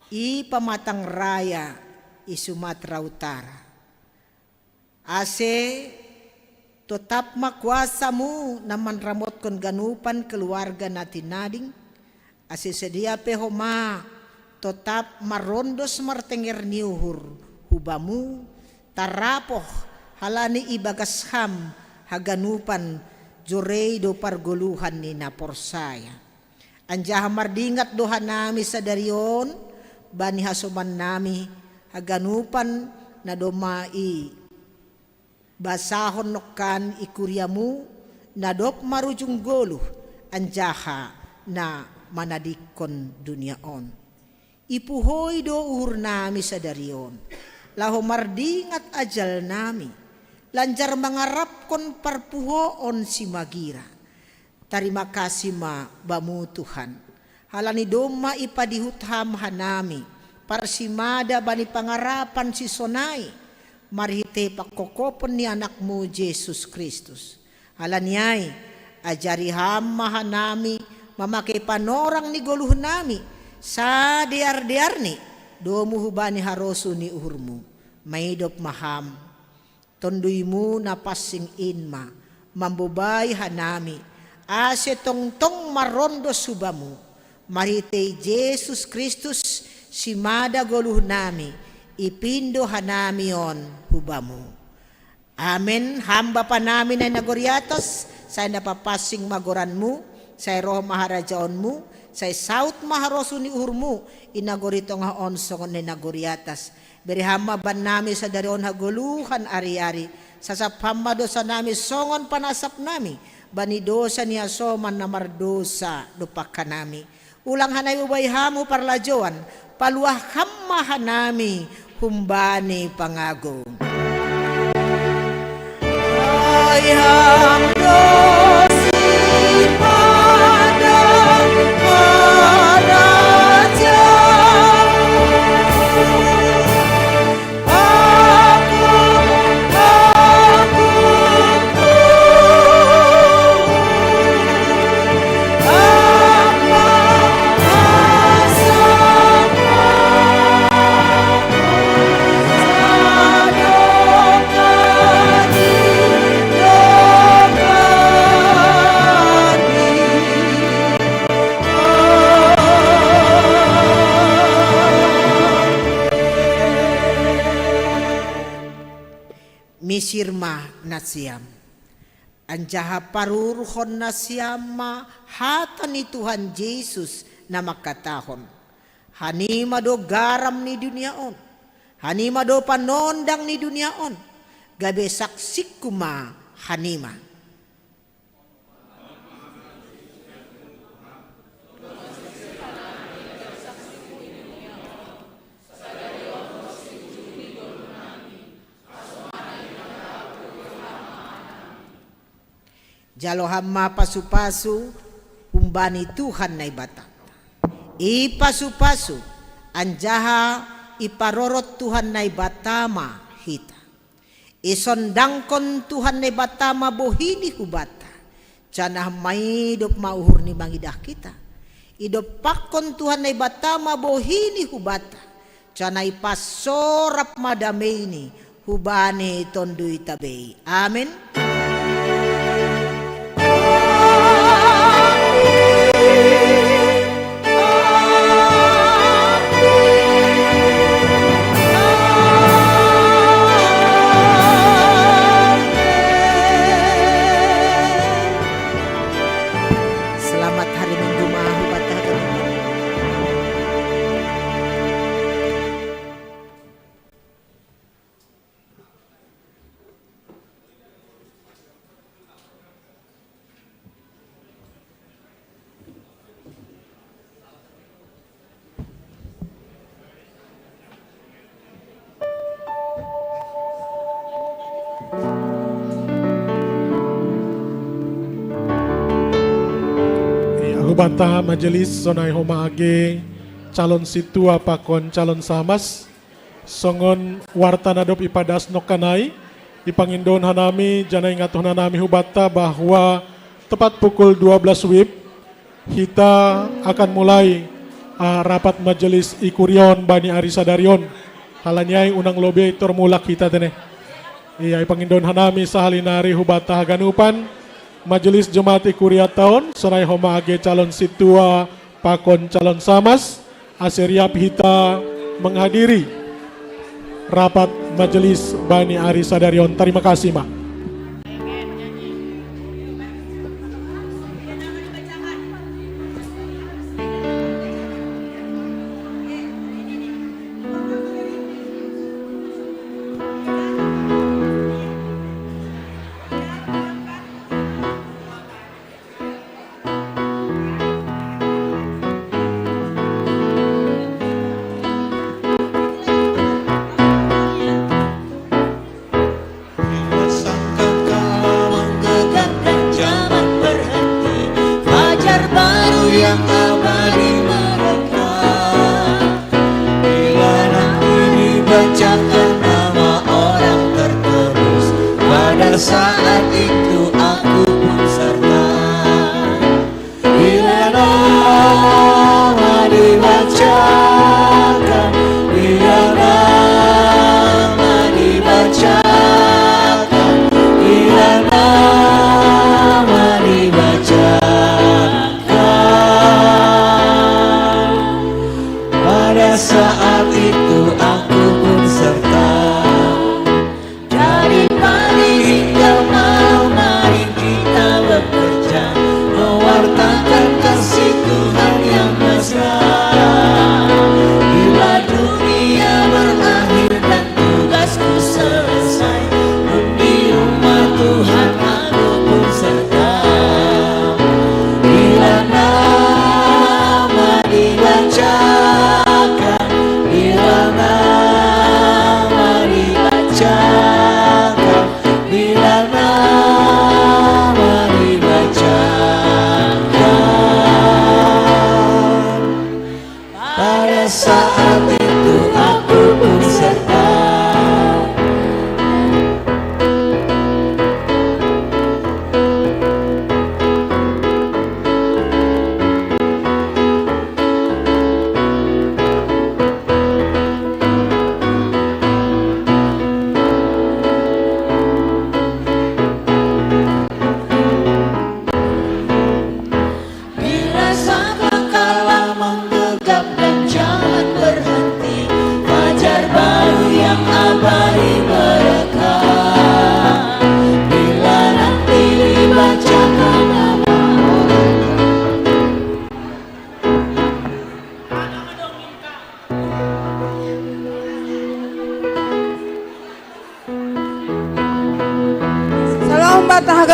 i Pamatang Raya, i Sumatera Utara. Ase totap ma kuasamu na manramotkon ganupan keluarga na tinading, ase sadia pe homa totap marrondos martenger ni uhur hu Bamu, tarapoh halani ibagas Ham haganupan jorei do pargoluhan ni na porsaya. Anjaha mardingat do hanami sadari on bani hasomannami haganupan na domma i Basahon nongkan i kuriamu, na dob marujung goluh, anjaha na manadingkon dunia on. Ipuhoi do uhurnami sadari on, laho mardingat ajalnami, lanjar mangarapkon parpuhoon simagira. Tarima kasih ma Bamu Tuhan, halani domma ipadihut Ham hanami parsimada bani pangarapan sisonai, marhitei pangkophopon ni Anakmu Jesus Kristus. Halani ai, ajari Ham ma hanami mamakei panorang ni goluhnami, sadear-dearni, domu hubani harosuh ni uhurmu. Maidop ma Ham, TonduyMu na pansing in ma mambobai hanami, ase tongtong marrondos hu Bamu, marhitei Jesus Kristus, simada goluhnami, ipindo hanami on hu Bamu. Amen. Ham Bapanami na i nagori atas, sai na papansing ma goranMu, sai roh ma harajaonMu, sai saut ma harosuh ni uhurMu, i nagori tongah on songon na i nagori atas. Bere Ham ma bannami sadari on hagoluhan ari-ari, sasap Ham ma dousanami songon panasapnami bani dousa ni hasoman na mardousa dompak hanami. Ulang hanami bobai Ham hu parlajouan, paluah Ham ma hanami humbani pangago. Ai Ham do sipadan harajaon, agung, agung, Misir ma nasiam, anjaha paruruhon nasiam ma hata ni Tuhan Jesus na mangkatahon: Hanima do garam ni dunia on, hanima do panondang ni dunia on, gabe saksingku ma hanima. Jalo Ham ma pasu-pasu humbani Tuhan Naibata. Ipasu-pasu anjaha iparorot Tuhan Naibata ma hita. Isondangkon Tuhan Naibata ma bohini hubanta, janah maidop ma uhur ni mangidah hita. Idompakkon Tuhan Naibata ma bohini hubanta, janah ipasorap ma dameini hubani tonduyta bei. Amen. Selamat hari Minggu ma hubanta. Hubanta majelis, sonai homa age calon sintua pakon calon samas. Songon warta na dob ipadas nongkan ai, ipangindo hanami janah ingatohon hanami hubanta bahwa tepat pukul dua belas wib, hita akan mulai, ah, rapat majelis i kuria on bani ari sadari on. Halani ai unang lobei tormulak hita tene. Ia, ipangindo hanami sahali nari hubanta haganupan majelis jemaat i kurianta on, sonai homa age calon sintua pakon calon samas, ase riap hita menghadiri rapat majelis bani ari sadari on. Tarima kasih ma.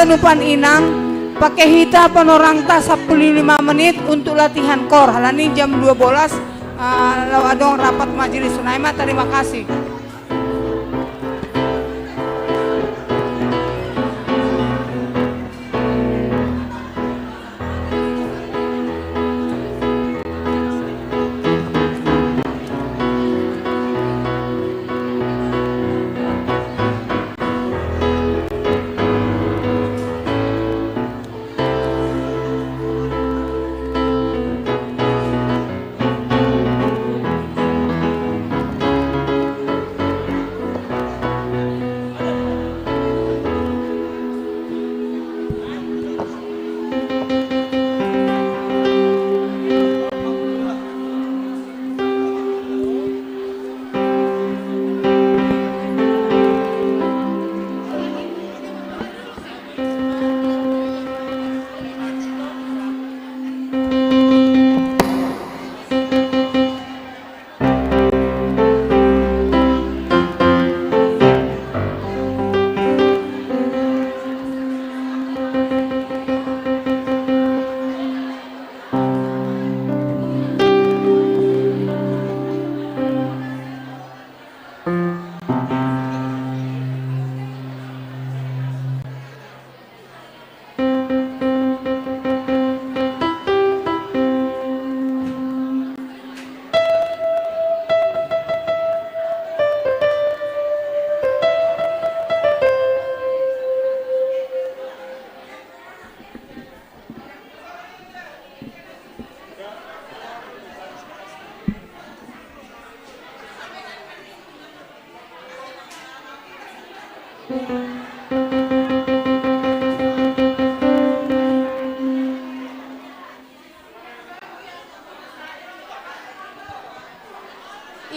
Nupan inang, pake hita panorang ta sapuluh lima menit untuk latihan kor. Halani jam dua belas, ah, lalu adong rapat majelis. Sunaima, terima kasih.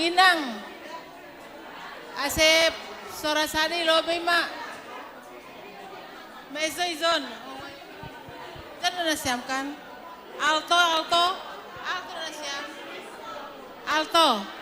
Inang, Asep, suara sadi lobi ma. Meso izon. Kan udah siapkan. Alto, alto, alto udah siap. Alto.